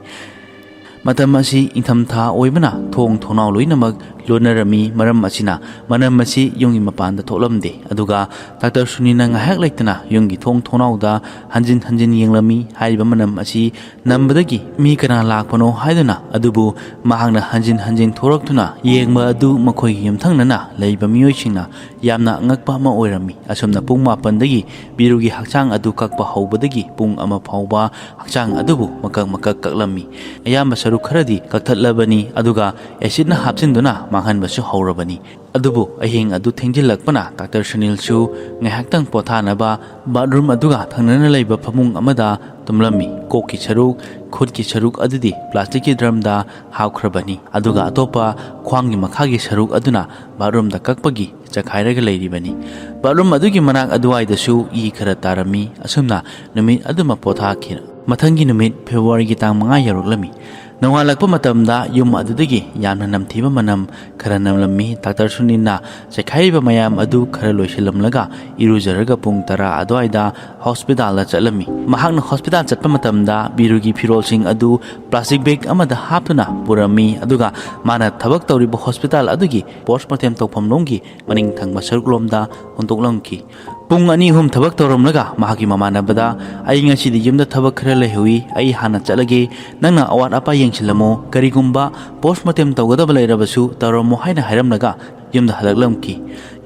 ꯃꯇꯝ ꯑꯁꯤ ꯏꯪꯊꯝꯊꯥ ꯑꯣꯏꯕꯅ ꯊꯣꯡ ꯊꯣꯡꯅꯥꯎ ꯂꯣꯏꯅꯃꯛ ꯂꯣꯟꯅꯔꯝꯃꯤ꯫ ꯃꯔꯝ ꯑꯁꯤꯅ ꯃꯅꯝ ꯑꯁꯤ ꯌꯨꯝꯒꯤ ꯃꯄꯥꯟꯗ ꯊꯣꯛꯂꯝꯗꯦ꯫ ꯑꯗꯨꯒ ꯗꯥꯛꯇꯔ ꯁꯨꯅꯤꯜꯅ ꯉꯥꯏꯍꯥꯛ ꯂꯩꯇꯅ ꯌꯨꯝꯒꯤ ꯊꯣꯡ ꯊꯣꯡꯅꯥꯎꯗ ꯍꯟꯖꯤꯟ ꯍꯟꯖꯤꯟ ꯌꯦꯡꯂꯝꯃꯤ꯫ ꯍꯥꯏꯔꯤꯕ ꯃꯅꯝ ꯑꯁꯤ ꯅꯝꯕꯗꯒꯤ ꯃꯤ ꯀꯅꯥ ꯂꯥꯛꯄꯅꯣ ꯍꯥꯏꯗꯨꯅ, ꯑꯗꯨꯕꯨ ꯃꯍꯥꯛꯅ ꯍꯟꯖꯤꯟ ꯍꯟꯖꯤꯟ ꯊꯣꯔꯛꯇꯨꯅ ꯌꯦꯡꯕ ꯑꯗꯨ ꯃꯈꯣꯏꯒꯤ ꯌꯨꯝꯊꯪꯅꯅ ꯂꯩꯕ ꯃꯤꯑꯣꯏꯁꯤꯡꯅ ꯌꯥꯝꯅ ꯑꯉꯛꯄ ꯑꯃ ꯑꯣꯏꯔꯝꯃꯤ꯫ ꯑꯁꯨꯝꯅ ꯄꯨꯡ ꯃꯥꯄꯟꯗꯒꯤ ꯕꯤꯔꯨꯒꯤ ꯍꯛꯆꯥꯡ ꯑꯗꯨ ꯀꯛꯄ ꯍꯧꯕꯗꯒꯤ ꯄꯨꯡ ꯑꯃ ꯐꯥꯎꯕ ꯍꯛꯆꯥꯡ ꯑꯗꯨꯕꯨ ꯃꯀꯛ ꯃꯀꯛ ꯀꯛꯂꯝꯃꯤ꯫ ꯑꯌꯥꯝꯕ ꯁꯔꯨꯛ ꯈꯔꯗꯤ ꯀꯛꯊꯠꯂꯕꯅꯤ, ꯑꯗꯨꯒ ꯑꯦꯁꯤꯗꯅ ꯍꯥꯞꯆꯤꯟꯗꯨꯅ ꯃꯥꯡꯍꯟꯕꯁꯨ ꯍꯧꯔꯕꯅꯤ꯫ ꯑꯗꯨꯕꯨ ꯑꯍꯤꯡ ꯑꯗꯨ ꯊꯦꯡꯖꯤꯜꯂꯛꯄꯅ ꯗꯥꯛꯇꯔ ꯁꯨꯅꯤꯜꯁꯨ ꯉꯥꯏꯍꯥꯛꯇꯪ ꯄꯣꯊꯥꯅꯕ ꯕꯥꯠꯔꯨꯝ ꯑꯗꯨꯒ ꯊꯪꯅꯅ ꯂꯩꯕ ꯐꯃꯨꯡ ꯑꯃꯗ ꯇꯨꯝꯂꯝꯃꯤ꯫ ꯀꯣꯛꯀꯤ ꯁꯔꯨꯛ, ꯈꯨꯠꯀꯤ ꯁꯔꯨꯛ ꯑꯗꯨꯗꯤ ꯄ꯭ꯂꯥꯁꯇꯤꯛꯀꯤ ꯗ꯭ꯔꯝꯗ ꯍꯥꯞꯈ꯭ꯔꯕꯅꯤ, ꯑꯗꯨꯒ ꯑꯇꯣꯞꯄ ꯈ꯭ꯋꯥꯡꯒꯤ ꯃꯈꯥꯒꯤ ꯁꯔꯨꯛ ꯑꯗꯨꯅ ꯕꯥꯠꯔꯨꯝꯗ ꯀꯛꯄꯒꯤ ꯆꯈꯥꯏꯔꯒ ꯂꯩꯔꯤꯕꯅꯤ꯫ ꯕꯥꯠꯔꯨꯝ ꯑꯗꯨꯒꯤ ꯃꯅꯥꯛ ꯑꯗꯨꯋꯥꯏꯗꯁꯨ ꯏ ꯈꯔ ꯇꯥꯔꯝꯃꯤ꯫ ꯑꯁꯨꯝꯅ ꯅꯨꯃꯤꯠ ꯑꯗꯨꯃ ꯄꯣꯊꯥꯈꯤ꯫ ꯃꯊꯪꯒꯤ ꯅꯨꯃꯤꯠ ꯐꯦꯕ꯭ꯔꯨꯋꯥꯔꯤꯒꯤ ꯇꯥꯡ ꯃꯉꯥ ꯌꯧꯔꯛꯂꯝꯃꯤ꯫ ꯅꯣꯡꯉꯥꯜꯂꯛꯄ ꯃꯇꯝꯗ ꯌꯨꯝ ꯑꯗꯨꯗꯒꯤ ꯌꯥꯝꯅ ꯅꯝꯊꯤꯕ ꯃꯅꯝ ꯈꯔ ꯅꯝꯂꯝꯃꯤ꯫ ꯗꯥꯛꯇꯔ ꯁꯨꯅꯤꯜꯅ ꯆꯥꯏꯈꯥꯏꯔꯤꯕ ꯃꯌꯥꯝ ꯑꯗꯨ ꯈꯔ ꯂꯣꯏꯁꯤꯜꯂꯝꯂꯒ ꯏꯔꯨꯖꯔꯒ ꯄꯨꯡ ꯇꯔꯥ ꯑꯗꯨꯋꯥꯏꯗ ꯍꯣꯁꯄꯤꯇꯥꯜꯗ ꯆꯠꯂꯝꯃꯤ꯫ ꯃꯍꯥꯛꯅ ꯍꯣꯁꯄꯤꯇꯥꯜ ꯆꯠꯄ ꯃꯇꯝꯗ ꯕꯤꯔꯨꯒꯤ ꯐꯤꯔꯣꯜꯁꯤꯡ ꯑꯗꯨ ꯄ꯭ꯂꯥꯁꯇꯤꯛ ꯕꯦꯒ ꯑꯃꯗ ꯍꯥꯞꯇꯨꯅ ꯄꯨꯔꯝꯃꯤ, ꯑꯗꯨꯒ ꯃꯥꯅ ꯊꯕꯛ ꯇꯧꯔꯤꯕ ꯍꯣꯁꯄꯤꯇꯥꯜ ꯑꯗꯨꯒꯤ ꯄꯣꯁꯃꯣꯔꯇꯦꯝ ꯇꯧꯐꯝꯂꯣꯝꯒꯤ ꯃꯅꯤꯡ ꯊꯪꯕ ꯁꯔꯨꯛꯂꯣꯝꯗ ꯍꯨꯟꯗꯣꯛꯂꯝꯈꯤ꯫ ꯄꯨꯡ ꯑꯅꯤ ꯑꯍꯨꯝ ꯊꯕꯛ ꯇꯧꯔꯝꯂꯒ ꯃꯍꯥꯛꯀꯤ ꯃꯃꯥꯟꯅꯕꯗ, "ꯑꯩ ꯉꯁꯤꯗꯤ ꯌꯨꯝꯗ ꯊꯕꯛ ꯈꯔ ꯂꯩꯍꯧꯏ, ꯑꯩ ꯍꯥꯟꯅ ꯆꯠꯂꯒꯦ, ꯅꯪꯅ ꯑꯋꯥꯠ ꯑꯄꯥ ꯌꯦꯡꯁꯤꯜꯂꯝꯃꯣ, ꯀꯔꯤꯒꯨꯝꯕ ꯄꯣꯁꯃꯣꯔꯇꯦꯝ ꯇꯧꯒꯗꯕ ꯂꯩꯔꯕꯁꯨ ꯇꯧꯔꯝꯃꯣ" ꯍꯥꯏꯅ ꯍꯥꯏꯔꯝꯂꯒ ꯌꯨꯝꯗ ꯍꯜꯂꯛꯂꯝꯈꯤ꯫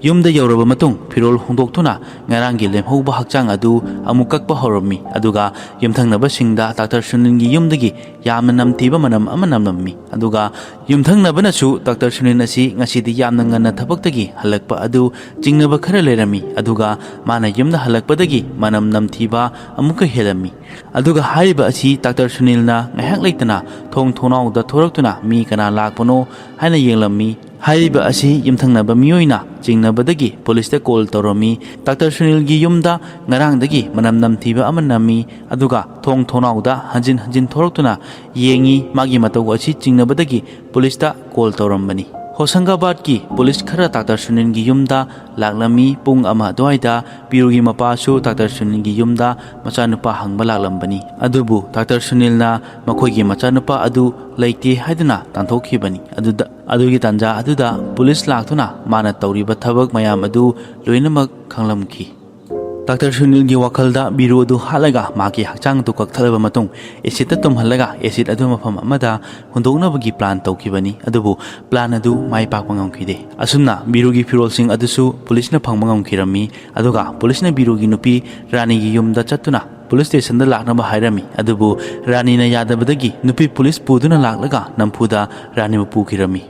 ꯌꯨꯝꯗ ꯌꯧꯔꯕ ꯃꯇꯨꯡ ꯐꯤꯔꯣꯜ ꯍꯣꯡꯗꯣꯛꯇꯨꯅ ꯉꯔꯥꯡꯒꯤ ꯂꯦꯝꯍꯧꯕ ꯍꯛꯆꯥꯡ ꯑꯗꯨ ꯑꯃꯨꯛ ꯀꯛꯄ ꯍꯧꯔꯝꯃꯤ, ꯑꯗꯨꯒ ꯌꯨꯝꯊꯪꯅꯕꯁꯤꯡꯗ ꯗꯥꯛꯇꯔ ꯁꯨꯅꯤꯜꯒꯤ ꯌꯨꯝꯗꯒꯤ ꯌꯥꯝꯅ ꯅꯝꯊꯤꯕ ꯃꯅꯝ ꯑꯃ ꯅꯝꯂꯝꯃꯤ꯫ ꯑꯗꯨꯒ ꯌꯨꯝꯊꯪꯅꯕꯅꯁꯨ ꯗꯥꯛꯇꯔ ꯁꯨꯅꯤꯜ ꯑꯁꯤ ꯉꯁꯤꯗꯤ ꯌꯥꯝꯅ ꯉꯟꯅ ꯊꯕꯛꯇꯒꯤ ꯍꯜꯂꯛꯄ ꯑꯗꯨ ꯆꯤꯡꯅꯕ ꯈꯔ ꯂꯩꯔꯝꯃꯤ, ꯑꯗꯨꯒ ꯃꯥꯅ ꯌꯨꯝꯗ ꯍꯜꯂꯛꯄꯗꯒꯤ ꯃꯅꯝ ꯅꯝꯊꯤꯕ ꯑꯃꯨꯛꯀ ꯍꯦꯜꯂꯝꯃꯤ꯫ ꯑꯗꯨꯒ ꯍꯥꯏꯔꯤꯕ ꯑꯁꯤ ꯗꯥꯛꯇꯔ ꯁꯨꯅꯤꯜꯅ ꯉꯥꯏꯍꯥꯛ ꯂꯩꯇꯅ ꯊꯣꯡ ꯊꯣꯡꯅꯥꯎꯗ ꯊꯣꯔꯛꯇꯨꯅ ꯃꯤ ꯀꯅꯥ ꯂꯥꯛꯄꯅꯣ ꯍꯥꯏꯅ ꯌꯦꯡꯂꯝꯃꯤ꯫ ꯍꯥꯏꯔꯤꯕ ꯑꯁꯤ ꯌꯨꯝꯊꯪꯅꯕ ꯃꯤꯑꯣꯏꯅ ꯆꯤꯡꯅꯕꯗꯒꯤ ꯄꯨꯂꯤꯁꯇ ꯀꯣꯜ ꯇꯧꯔꯝꯃꯤ꯫ ꯗꯥꯛꯇꯔ ꯁꯨꯅꯤꯜꯒꯤ ꯌꯨꯝꯗ ꯉꯔꯥꯡꯗꯒꯤ ꯃꯅꯝ ꯅꯝꯊꯤꯕ ꯑꯃ ꯅꯝꯃꯤ, ꯑꯗꯨꯒ ꯊꯣꯡ ꯊꯣꯡꯅꯥꯎꯗ ꯍꯟꯖꯤꯟ ꯍꯟꯖꯤꯟ ꯊꯣꯔꯛꯇꯨꯅ ꯌꯦꯡꯉꯤ꯫ ꯃꯥꯒꯤ ꯃꯇꯧ ꯑꯁꯤ ꯆꯤꯡꯅꯕꯗꯒꯤ ꯄꯨꯂꯤꯁꯇ ꯀꯣꯜ ꯇꯧꯔꯝꯕꯅꯤ꯫ ꯍꯣꯁꯪꯒꯥꯕꯥꯗꯀꯤ ꯄꯨꯂꯤꯁ ꯈꯔ ꯗꯥꯛꯇꯔ ꯁꯨꯅꯤꯜꯒꯤ ꯌꯨꯝꯗ ꯂꯥꯛꯂꯝꯃꯤ꯫ ꯄꯨꯡ ꯑꯃ ꯑꯗꯨꯋꯥꯏꯗ ꯕꯤꯔꯨꯒꯤ ꯃꯄꯥꯁꯨ ꯗꯥꯛꯇꯔ ꯁꯨꯅꯤꯜꯒꯤ ꯌꯨꯝꯗ ꯃꯆꯥꯅꯨꯄꯥ ꯍꯪꯕ ꯂꯥꯛꯂꯝꯕꯅꯤ꯫ ꯑꯗꯨꯕꯨ ꯗꯥꯛꯇꯔ ꯁꯨꯅꯤꯜꯅ ꯃꯈꯣꯏꯒꯤ ꯃꯆꯥꯅꯨꯄꯥ ꯑꯗꯨ ꯂꯩꯇꯦ ꯍꯥꯏꯗꯨꯅ ꯇꯥꯟꯊꯣꯛꯈꯤꯕꯅꯤ꯫ ꯑꯗꯨꯗ, ꯑꯗꯨꯒꯤ ꯇꯥꯟꯖꯥ ꯑꯗꯨꯗ ꯄꯨꯂꯤꯁ ꯂꯥꯛꯇꯨꯅ ꯃꯥꯅ ꯇꯧꯔꯤꯕ ꯊꯕꯛ ꯃꯌꯥꯝ ꯑꯗꯨ ꯂꯣꯏꯅꯃꯛ ꯈꯪꯂꯝꯈꯤ꯫ ꯗꯥꯛꯇꯔ ꯁꯨꯅꯤꯜꯒꯤ ꯋꯥꯈꯜꯗ ꯕꯤꯔꯨ ꯑꯗꯨ ꯍꯥꯠꯂꯒ ꯃꯍꯥꯛꯀꯤ ꯍꯛꯆꯥꯡ ꯑꯗꯨ ꯀꯛꯊꯠꯂꯕ ꯃꯇꯨꯡ ꯑꯦꯁꯤꯗꯇ ꯇꯨꯝꯍꯜꯂꯒ ꯑꯦꯁꯤꯗ ꯑꯗꯨ ꯃꯐꯝ ꯑꯃꯗ ꯍꯨꯟꯗꯣꯛꯅꯕꯒꯤ ꯄ꯭ꯂꯥꯟ ꯇꯧꯈꯤꯕꯅꯤ꯫ ꯑꯗꯨꯕꯨ ꯄ꯭ꯂꯥꯟ ꯑꯗꯨ ꯃꯥꯏ ꯄꯥꯛꯄ ꯉꯝꯈꯤꯗꯦ꯫ ꯑꯁꯨꯝꯅ ꯕꯤꯔꯨꯒꯤ ꯐꯤꯔꯣꯜꯁꯤꯡ ꯑꯗꯨꯁꯨ ꯄꯨꯂꯤꯁꯅ ꯐꯪꯕ ꯉꯝꯈꯤꯔꯝꯃꯤ꯫ ꯑꯗꯨꯒ ꯄꯨꯂꯤꯁꯅ ꯕꯤꯔꯨꯒꯤ ꯅꯨꯄꯤ ꯔꯥꯅꯤꯒꯤ ꯌꯨꯝꯗ ꯆꯠꯇꯨꯅ ꯄꯨꯂꯤꯁ ꯁ꯭ꯇꯦꯁꯟꯗ ꯂꯥꯛꯅꯕ ꯍꯥꯏꯔꯝꯃꯤ꯫ ꯑꯗꯨꯕꯨ ꯔꯥꯅꯤꯅ ꯌꯥꯗꯕꯗꯒꯤ ꯅꯨꯄꯤ ꯄꯨꯂꯤꯁ ꯄꯨꯗꯨꯅ ꯂꯥꯛꯂꯒ ꯅꯝꯐꯨꯗ ꯔꯥꯅꯤꯕꯨ ꯄꯨꯈꯤꯔꯝꯃꯤ꯫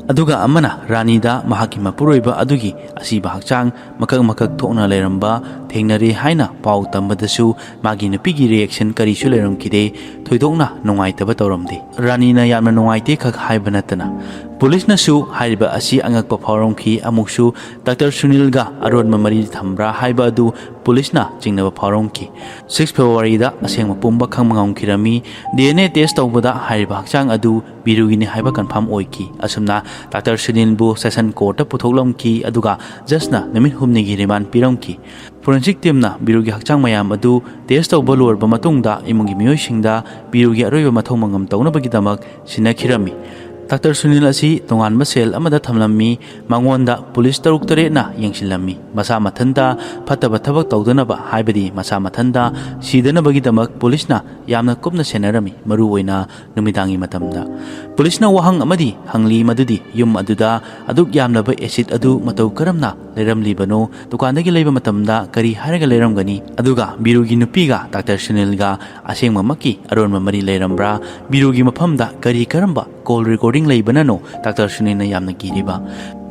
ꯑꯗꯨꯒ ꯑꯃꯅ ꯔꯥꯅꯤꯗ ꯃꯍꯥꯛꯀꯤ ꯃꯄꯨꯔꯣꯏꯕ ꯑꯗꯨꯒꯤ ꯑꯁꯤꯕ ꯍꯛꯆꯥꯡ ꯃꯀꯛ ꯃꯀꯛ ꯊꯣꯛꯅ ꯂꯩꯔꯝꯕ ꯊꯦꯡꯅꯔꯦ ꯍꯥꯏꯅ ꯄꯥꯎ ꯇꯝꯕꯗꯁꯨ ꯃꯥꯒꯤ ꯅꯨꯄꯤꯒꯤ ꯔꯤꯌꯦꯛꯁꯟ ꯀꯔꯤꯁꯨ ꯂꯩꯔꯝꯈꯤꯗꯦ꯫ ꯊꯣꯏꯗꯣꯛꯅ ꯅꯨꯡꯉꯥꯏꯇꯕ ꯇꯧꯔꯝꯗꯦ꯫ ꯔꯥꯅꯤꯅ ꯌꯥꯝꯅ ꯅꯨꯡꯉꯥꯏꯇꯦ ꯈꯛ ꯍꯥꯏꯕ ꯅꯠꯇꯅ ꯄꯨꯂꯤꯁꯅꯁꯨ ꯍꯥꯏꯔꯤꯕ ꯑꯁꯤ ꯑꯉꯛꯄ ꯐꯥꯎꯔꯝꯈꯤ꯫ ꯑꯃꯨꯛꯁꯨ ꯗꯥꯛꯇꯔ ꯁꯨꯅꯤꯜꯒ ꯑꯔꯣꯟꯕ ꯃꯔꯤ ꯊꯝꯕ꯭ꯔꯥ ꯍꯥꯏꯕ ꯑꯗꯨ ꯄꯨꯂꯤꯁꯅ ꯆꯤꯡꯅꯕ ꯐꯥꯎꯔꯝꯈꯤ꯫ ꯁꯤꯛꯁ ꯐꯦꯕ꯭ꯔꯨꯋꯥꯔꯤꯗ ꯑꯁꯦꯡꯕ ꯄꯨꯝꯕ ꯈꯪꯕ ꯉꯝꯈꯤꯔꯝꯃꯤ꯫ ꯗꯤ ꯑꯦꯟ ꯑꯦ ꯇꯦꯁ ꯇꯧꯕꯗ ꯍꯥꯏꯔꯤꯕ ꯍꯛꯆꯥꯡ ꯑꯗꯨ ꯕꯤꯔꯨꯒꯤꯅꯤ ꯍꯥꯏꯕ ꯀꯟꯐꯥꯔꯝ ꯑꯣꯏꯈꯤ꯫ ꯑꯁꯨꯝꯅ ꯗꯥꯛꯇꯔ ꯁꯨꯅꯤꯜꯕꯨ ꯁꯦꯁꯟ ꯀꯣꯔꯠꯇ ꯄꯨꯊꯣꯛꯂꯝꯈꯤ, ꯑꯗꯨꯒ ꯖꯁꯅ ꯅꯨꯃꯤꯠ ꯍꯨꯝꯅꯤꯒꯤ ꯔꯤꯃꯥꯟ ꯄꯤꯔꯝꯈꯤ꯫ ꯐꯣꯔꯦꯟꯁꯤꯛ ꯇꯤꯝꯅ ꯕꯤꯔꯨꯒꯤ ꯍꯛꯆꯥꯡ ꯃꯌꯥꯝ ꯑꯗꯨ ꯇꯦꯁ ꯇꯧꯕ ꯂꯣꯏꯔꯕ ꯃꯇꯨꯡꯗ ꯏꯃꯨꯡꯒꯤ ꯃꯤꯑꯣꯏꯁꯤꯡꯗ ꯕꯤꯔꯨꯒꯤ ꯑꯔꯣꯏꯕ ꯃꯊꯧ ꯃꯉꯝ ꯇꯧꯅꯕꯒꯤꯗꯃꯛ ꯁꯤꯟꯅꯈꯤꯔꯝꯃꯤ꯫ ꯗꯥꯛꯇꯔ ꯁꯨꯅꯤꯜ ꯑꯁꯤ ꯇꯣꯉꯥꯟꯕ ꯁꯦꯜ ꯑꯃꯗ ꯊꯝꯂꯝꯃꯤ꯫ ꯃꯉꯣꯟꯗ ꯄꯨꯂꯤꯁ ꯇꯔꯨꯛ ꯇꯔꯦꯠꯅ ꯌꯦꯡꯁꯤꯜꯂꯝꯃꯤ꯫ ꯃꯁꯥ ꯃꯊꯟꯇ ꯐꯠꯇꯕ ꯊꯕꯛ ꯇꯧꯗꯅꯕ, ꯍꯥꯏꯕꯗꯤ ꯃꯁꯥ ꯃꯊꯟꯇ ꯁꯤꯗꯅꯕꯒꯤꯗꯃꯛ ꯄꯨꯂꯤꯁꯅ ꯌꯥꯝꯅ ꯀꯨꯞꯅ ꯁꯦꯟꯅꯔꯝꯃꯤ, ꯃꯔꯨꯑꯣꯏꯅ ꯅꯨꯃꯤꯗꯥꯡꯒꯤ ꯃꯇꯝꯗ꯫ ꯄꯨꯂꯤꯁꯅ ꯋꯥꯍꯪ ꯑꯃꯗꯤ ꯍꯪꯂꯤ, ꯃꯗꯨꯗꯤ ꯌꯨꯝ ꯑꯗꯨꯗ ꯑꯗꯨꯛ ꯌꯥꯝꯂꯕ ꯑꯦꯁꯤꯗ ꯑꯗꯨ ꯃꯇꯧ ꯀꯔꯝꯅ ꯂꯩꯔꯝꯂꯤꯕꯅꯣ? ꯗꯨꯀꯥꯟꯗꯒꯤ ꯂꯩꯕ ꯃꯇꯝꯗ ꯀꯔꯤ ꯍꯥꯏꯔꯒ ꯂꯩꯔꯝꯒꯅꯤ? ꯑꯗꯨꯒ ꯕꯤꯔꯨꯒꯤ ꯅꯨꯄꯤꯒ ꯗꯥꯛꯇꯔ ꯁꯨꯅꯤꯜꯒ ꯑꯁꯦꯡꯕꯃꯛꯀꯤ ꯑꯔꯣꯟꯕ ꯃꯔꯤ ꯂꯩꯔꯝꯕ꯭ꯔꯥ? ꯕꯤꯔꯨꯒꯤ ꯃꯐꯝꯗ ꯀꯔꯤ ꯀꯔꯝꯕ ꯀꯣꯜ ꯔꯦꯀꯣꯔꯗꯤꯡ ꯂꯩꯕꯅꯅꯣ ꯗꯥꯛꯇꯔ ꯁꯨꯅꯤꯜꯅ ꯌꯥꯝꯅ ꯀꯤꯔꯤꯕ?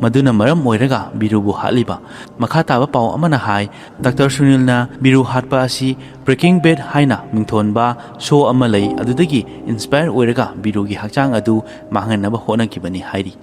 ꯃꯗꯨꯅ ꯃꯔꯝ ꯑꯣꯏꯔꯒ ꯕꯤꯔꯨꯕꯨ ꯍꯥꯠꯂꯤꯕ? ꯃꯈꯥ ꯇꯥꯕ ꯄꯥꯎ ꯑꯃꯅ ꯍꯥꯏ, ꯗꯥꯛꯇꯔ ꯁꯨꯅꯤꯜꯅ ꯕꯤꯔꯨ ꯍꯥꯠꯄ ꯑꯁꯤ ꯕ꯭ꯔꯦꯀꯤꯡ ꯕꯦꯗ ꯍꯥꯏꯅ ꯃꯤꯡꯊꯣꯟꯕ ꯁꯣ ꯑꯃ ꯂꯩ, ꯑꯗꯨꯗꯒꯤ ꯏꯟꯁꯄꯥꯌꯔ ꯑꯣꯏꯔꯒ ꯕꯤꯔꯨꯒꯤ ꯍꯛꯆꯥꯡ ꯑꯗꯨ ꯃꯥꯡꯍꯟꯅꯕ ꯍꯣꯠꯅꯈꯤꯕꯅꯤ ꯍꯥꯏꯔꯤ꯫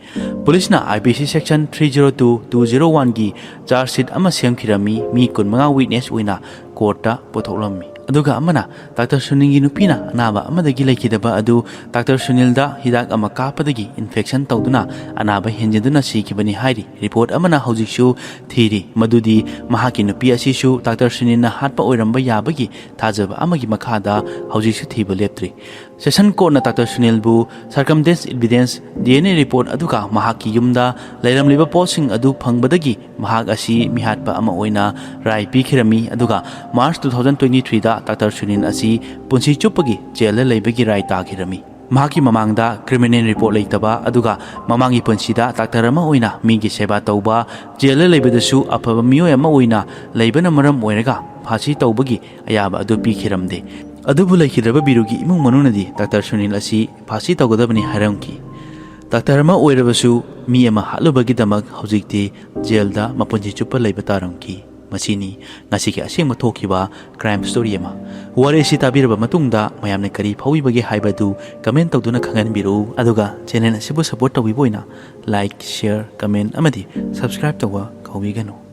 ꯄꯨꯂꯤꯁꯅ ꯑꯥꯏ ꯄꯤ ꯁꯤ section three zero two, two zero ꯋꯥꯟꯒꯤ ꯆꯥꯔꯖ ꯁꯤꯠ ꯑꯃ ꯁꯦꯝꯈꯤꯔꯝꯃꯤ꯫ ꯃꯤ ꯀꯨꯟꯃꯉꯥ ꯋꯤꯠꯅꯦꯁ ꯑꯣꯏꯅ ꯀꯣꯔꯠꯇ ꯄꯨꯊꯣꯛꯂꯝꯃꯤ꯫ ꯑꯗꯨꯒ ꯑꯃꯅ ꯗꯥꯛꯇꯔ ꯁꯨꯅꯤꯜꯒꯤ ꯅꯨꯄꯤꯅ ꯑꯅꯥꯕ ꯑꯃꯗꯒꯤ ꯂꯩꯈꯤꯗꯕ ꯑꯗꯨ ꯗꯥꯛꯇꯔ ꯁꯨꯅꯤꯜꯗ ꯍꯤꯗꯥꯛ ꯑꯃ ꯀꯥꯞꯄꯗꯒꯤ ꯏꯟꯐꯦꯛꯁꯟ ꯇꯧꯗꯨꯅ ꯑꯅꯥꯕ ꯍꯦꯟꯖꯤꯟꯗꯨꯅ ꯁꯤꯈꯤꯕꯅꯤ ꯍꯥꯏꯔꯤ꯫ ꯔꯤꯄꯣꯔꯠ ꯑꯃꯅ ꯍꯧꯖꯤꯛꯁꯨ ꯊꯤꯔꯤ ꯃꯗꯨꯗꯤ ꯃꯍꯥꯛꯀꯤ ꯅꯨꯄꯤ ꯑꯁꯤꯁꯨ ꯗꯥꯛꯇꯔ ꯁꯨꯅꯤꯜꯅ ꯍꯥꯠꯄ ꯑꯣꯏꯔꯝꯕ ꯌꯥꯕꯒꯤ ꯊꯥꯖꯕ ꯑꯃꯒꯤ ꯃꯈꯥꯗ ꯍꯧꯖꯤꯛꯁꯨ ꯊꯤꯕ ꯂꯦꯞꯇ꯭ꯔꯤ꯫ ꯁꯦꯁꯟ ꯀꯣꯔꯠꯅ ꯗꯥꯛꯇꯔ ꯁꯨꯅꯤꯜꯕꯨ circumstantial evidence, D N A report, ꯑꯗꯨꯒ ꯃꯍꯥꯛꯀꯤ ꯌꯨꯝꯗ ꯂꯩꯔꯝꯂꯤꯕ ꯄꯣꯠꯁꯤꯡ ꯑꯗꯨ ꯐꯪꯕꯗꯒꯤ ꯃꯍꯥꯛ ꯑꯁꯤ ꯃꯤꯍꯥꯠꯄ ꯑꯃ ꯑꯣꯏꯅ ꯔꯥꯏ ꯄꯤꯈꯤꯔꯝꯃꯤ, ꯑꯗꯨꯒ ꯃꯥꯔꯆ ꯇꯨ ꯊꯥꯎꯖꯟ ꯇ꯭ꯋꯦꯟꯇꯤ ꯊ꯭ꯔꯤꯗ ꯗꯥꯛꯇꯔ ꯁꯨꯅꯤꯜ ꯑꯁꯤ ꯄꯨꯟꯁꯤ ꯆꯨꯞꯄꯒꯤ ꯖꯦꯜꯗ ꯂꯩꯕꯒꯤ ꯔꯥꯏ ꯇꯥꯈꯤꯔꯝꯃꯤ꯫ ꯃꯍꯥꯛꯀꯤ ꯃꯃꯥꯡꯗ ꯀ꯭ꯔꯤꯃꯤꯅꯦꯜ ꯔꯤꯄꯣꯔꯠ ꯂꯩꯇꯕ, ꯑꯗꯨꯒ ꯃꯃꯥꯡꯒꯤ ꯄꯨꯟꯁꯤꯗ ꯗꯥꯛꯇꯔ ꯑꯃ ꯑꯣꯏꯅ ꯃꯤꯒꯤ ꯁꯦꯕꯥ ꯇꯧꯕ, ꯖꯦꯜꯗ ꯂꯩꯕꯗꯁꯨ ꯑꯐꯕ ꯃꯤꯑꯣꯏ ꯑꯃ ꯑꯣꯏꯅ ꯂꯩꯕꯅ ꯃꯔꯝ ꯑꯣꯏꯔꯒ ꯐꯥꯁꯤ ꯇꯧꯕꯒꯤ ꯑꯌꯥꯕ ꯑꯗꯨ ꯄꯤꯈꯤꯔꯝꯗꯦ꯫ ꯑꯗꯨꯕꯨ ꯂꯩꯈꯤꯗ꯭ꯔꯕ ꯕꯤꯔꯨꯒꯤ ꯏꯃꯨꯡ ꯃꯅꯨꯡꯅꯗꯤ ꯗꯥꯛꯇꯔ ꯁꯨꯅꯤꯜ ꯑꯁꯤ ꯐꯥꯁꯤ ꯇꯧꯒꯗꯕꯅꯤ ꯍꯥꯏꯔꯝꯈꯤ꯫ ꯗꯥꯛꯇꯔ ꯑꯃ ꯑꯣꯏꯔꯕꯁꯨ ꯃꯤ ꯑꯃ ꯍꯥꯠꯂꯨꯕꯒꯤꯗꯃꯛ ꯍꯧꯖꯤꯛꯇꯤ ꯖꯦꯜꯗ ꯃꯄꯨꯟꯁꯤ ꯆꯨꯞꯄ ꯂꯩꯕ ꯇꯥꯔꯝꯈꯤ꯫ ꯃꯁꯤꯅꯤ ꯉꯁꯤꯒꯤ ꯑꯁꯦꯡꯕ ꯊꯣꯛꯈꯤꯕ crime story ꯑꯃ꯫ ꯋꯥꯔꯤ ꯑꯁꯤ ꯇꯥꯕꯤꯔꯕ ꯃꯇꯨꯡꯗ ꯃꯌꯥꯝꯅ ꯀꯔꯤ ꯐꯥꯎꯕꯤꯕꯒꯦ ꯍꯥꯏꯕꯗꯨ comment ꯇꯧꯗꯨꯅ ꯈꯪꯍꯟꯕꯤꯔꯛꯎ꯫ ꯑꯗꯨꯒ channel ꯑꯁꯤꯕꯨ support ꯇꯧꯕꯤꯕ ꯑꯣꯏꯅ like, share, comment ꯑꯃꯗꯤ subscribe ꯇꯧꯕ ꯀꯥꯎꯕꯤꯒꯅꯨ꯫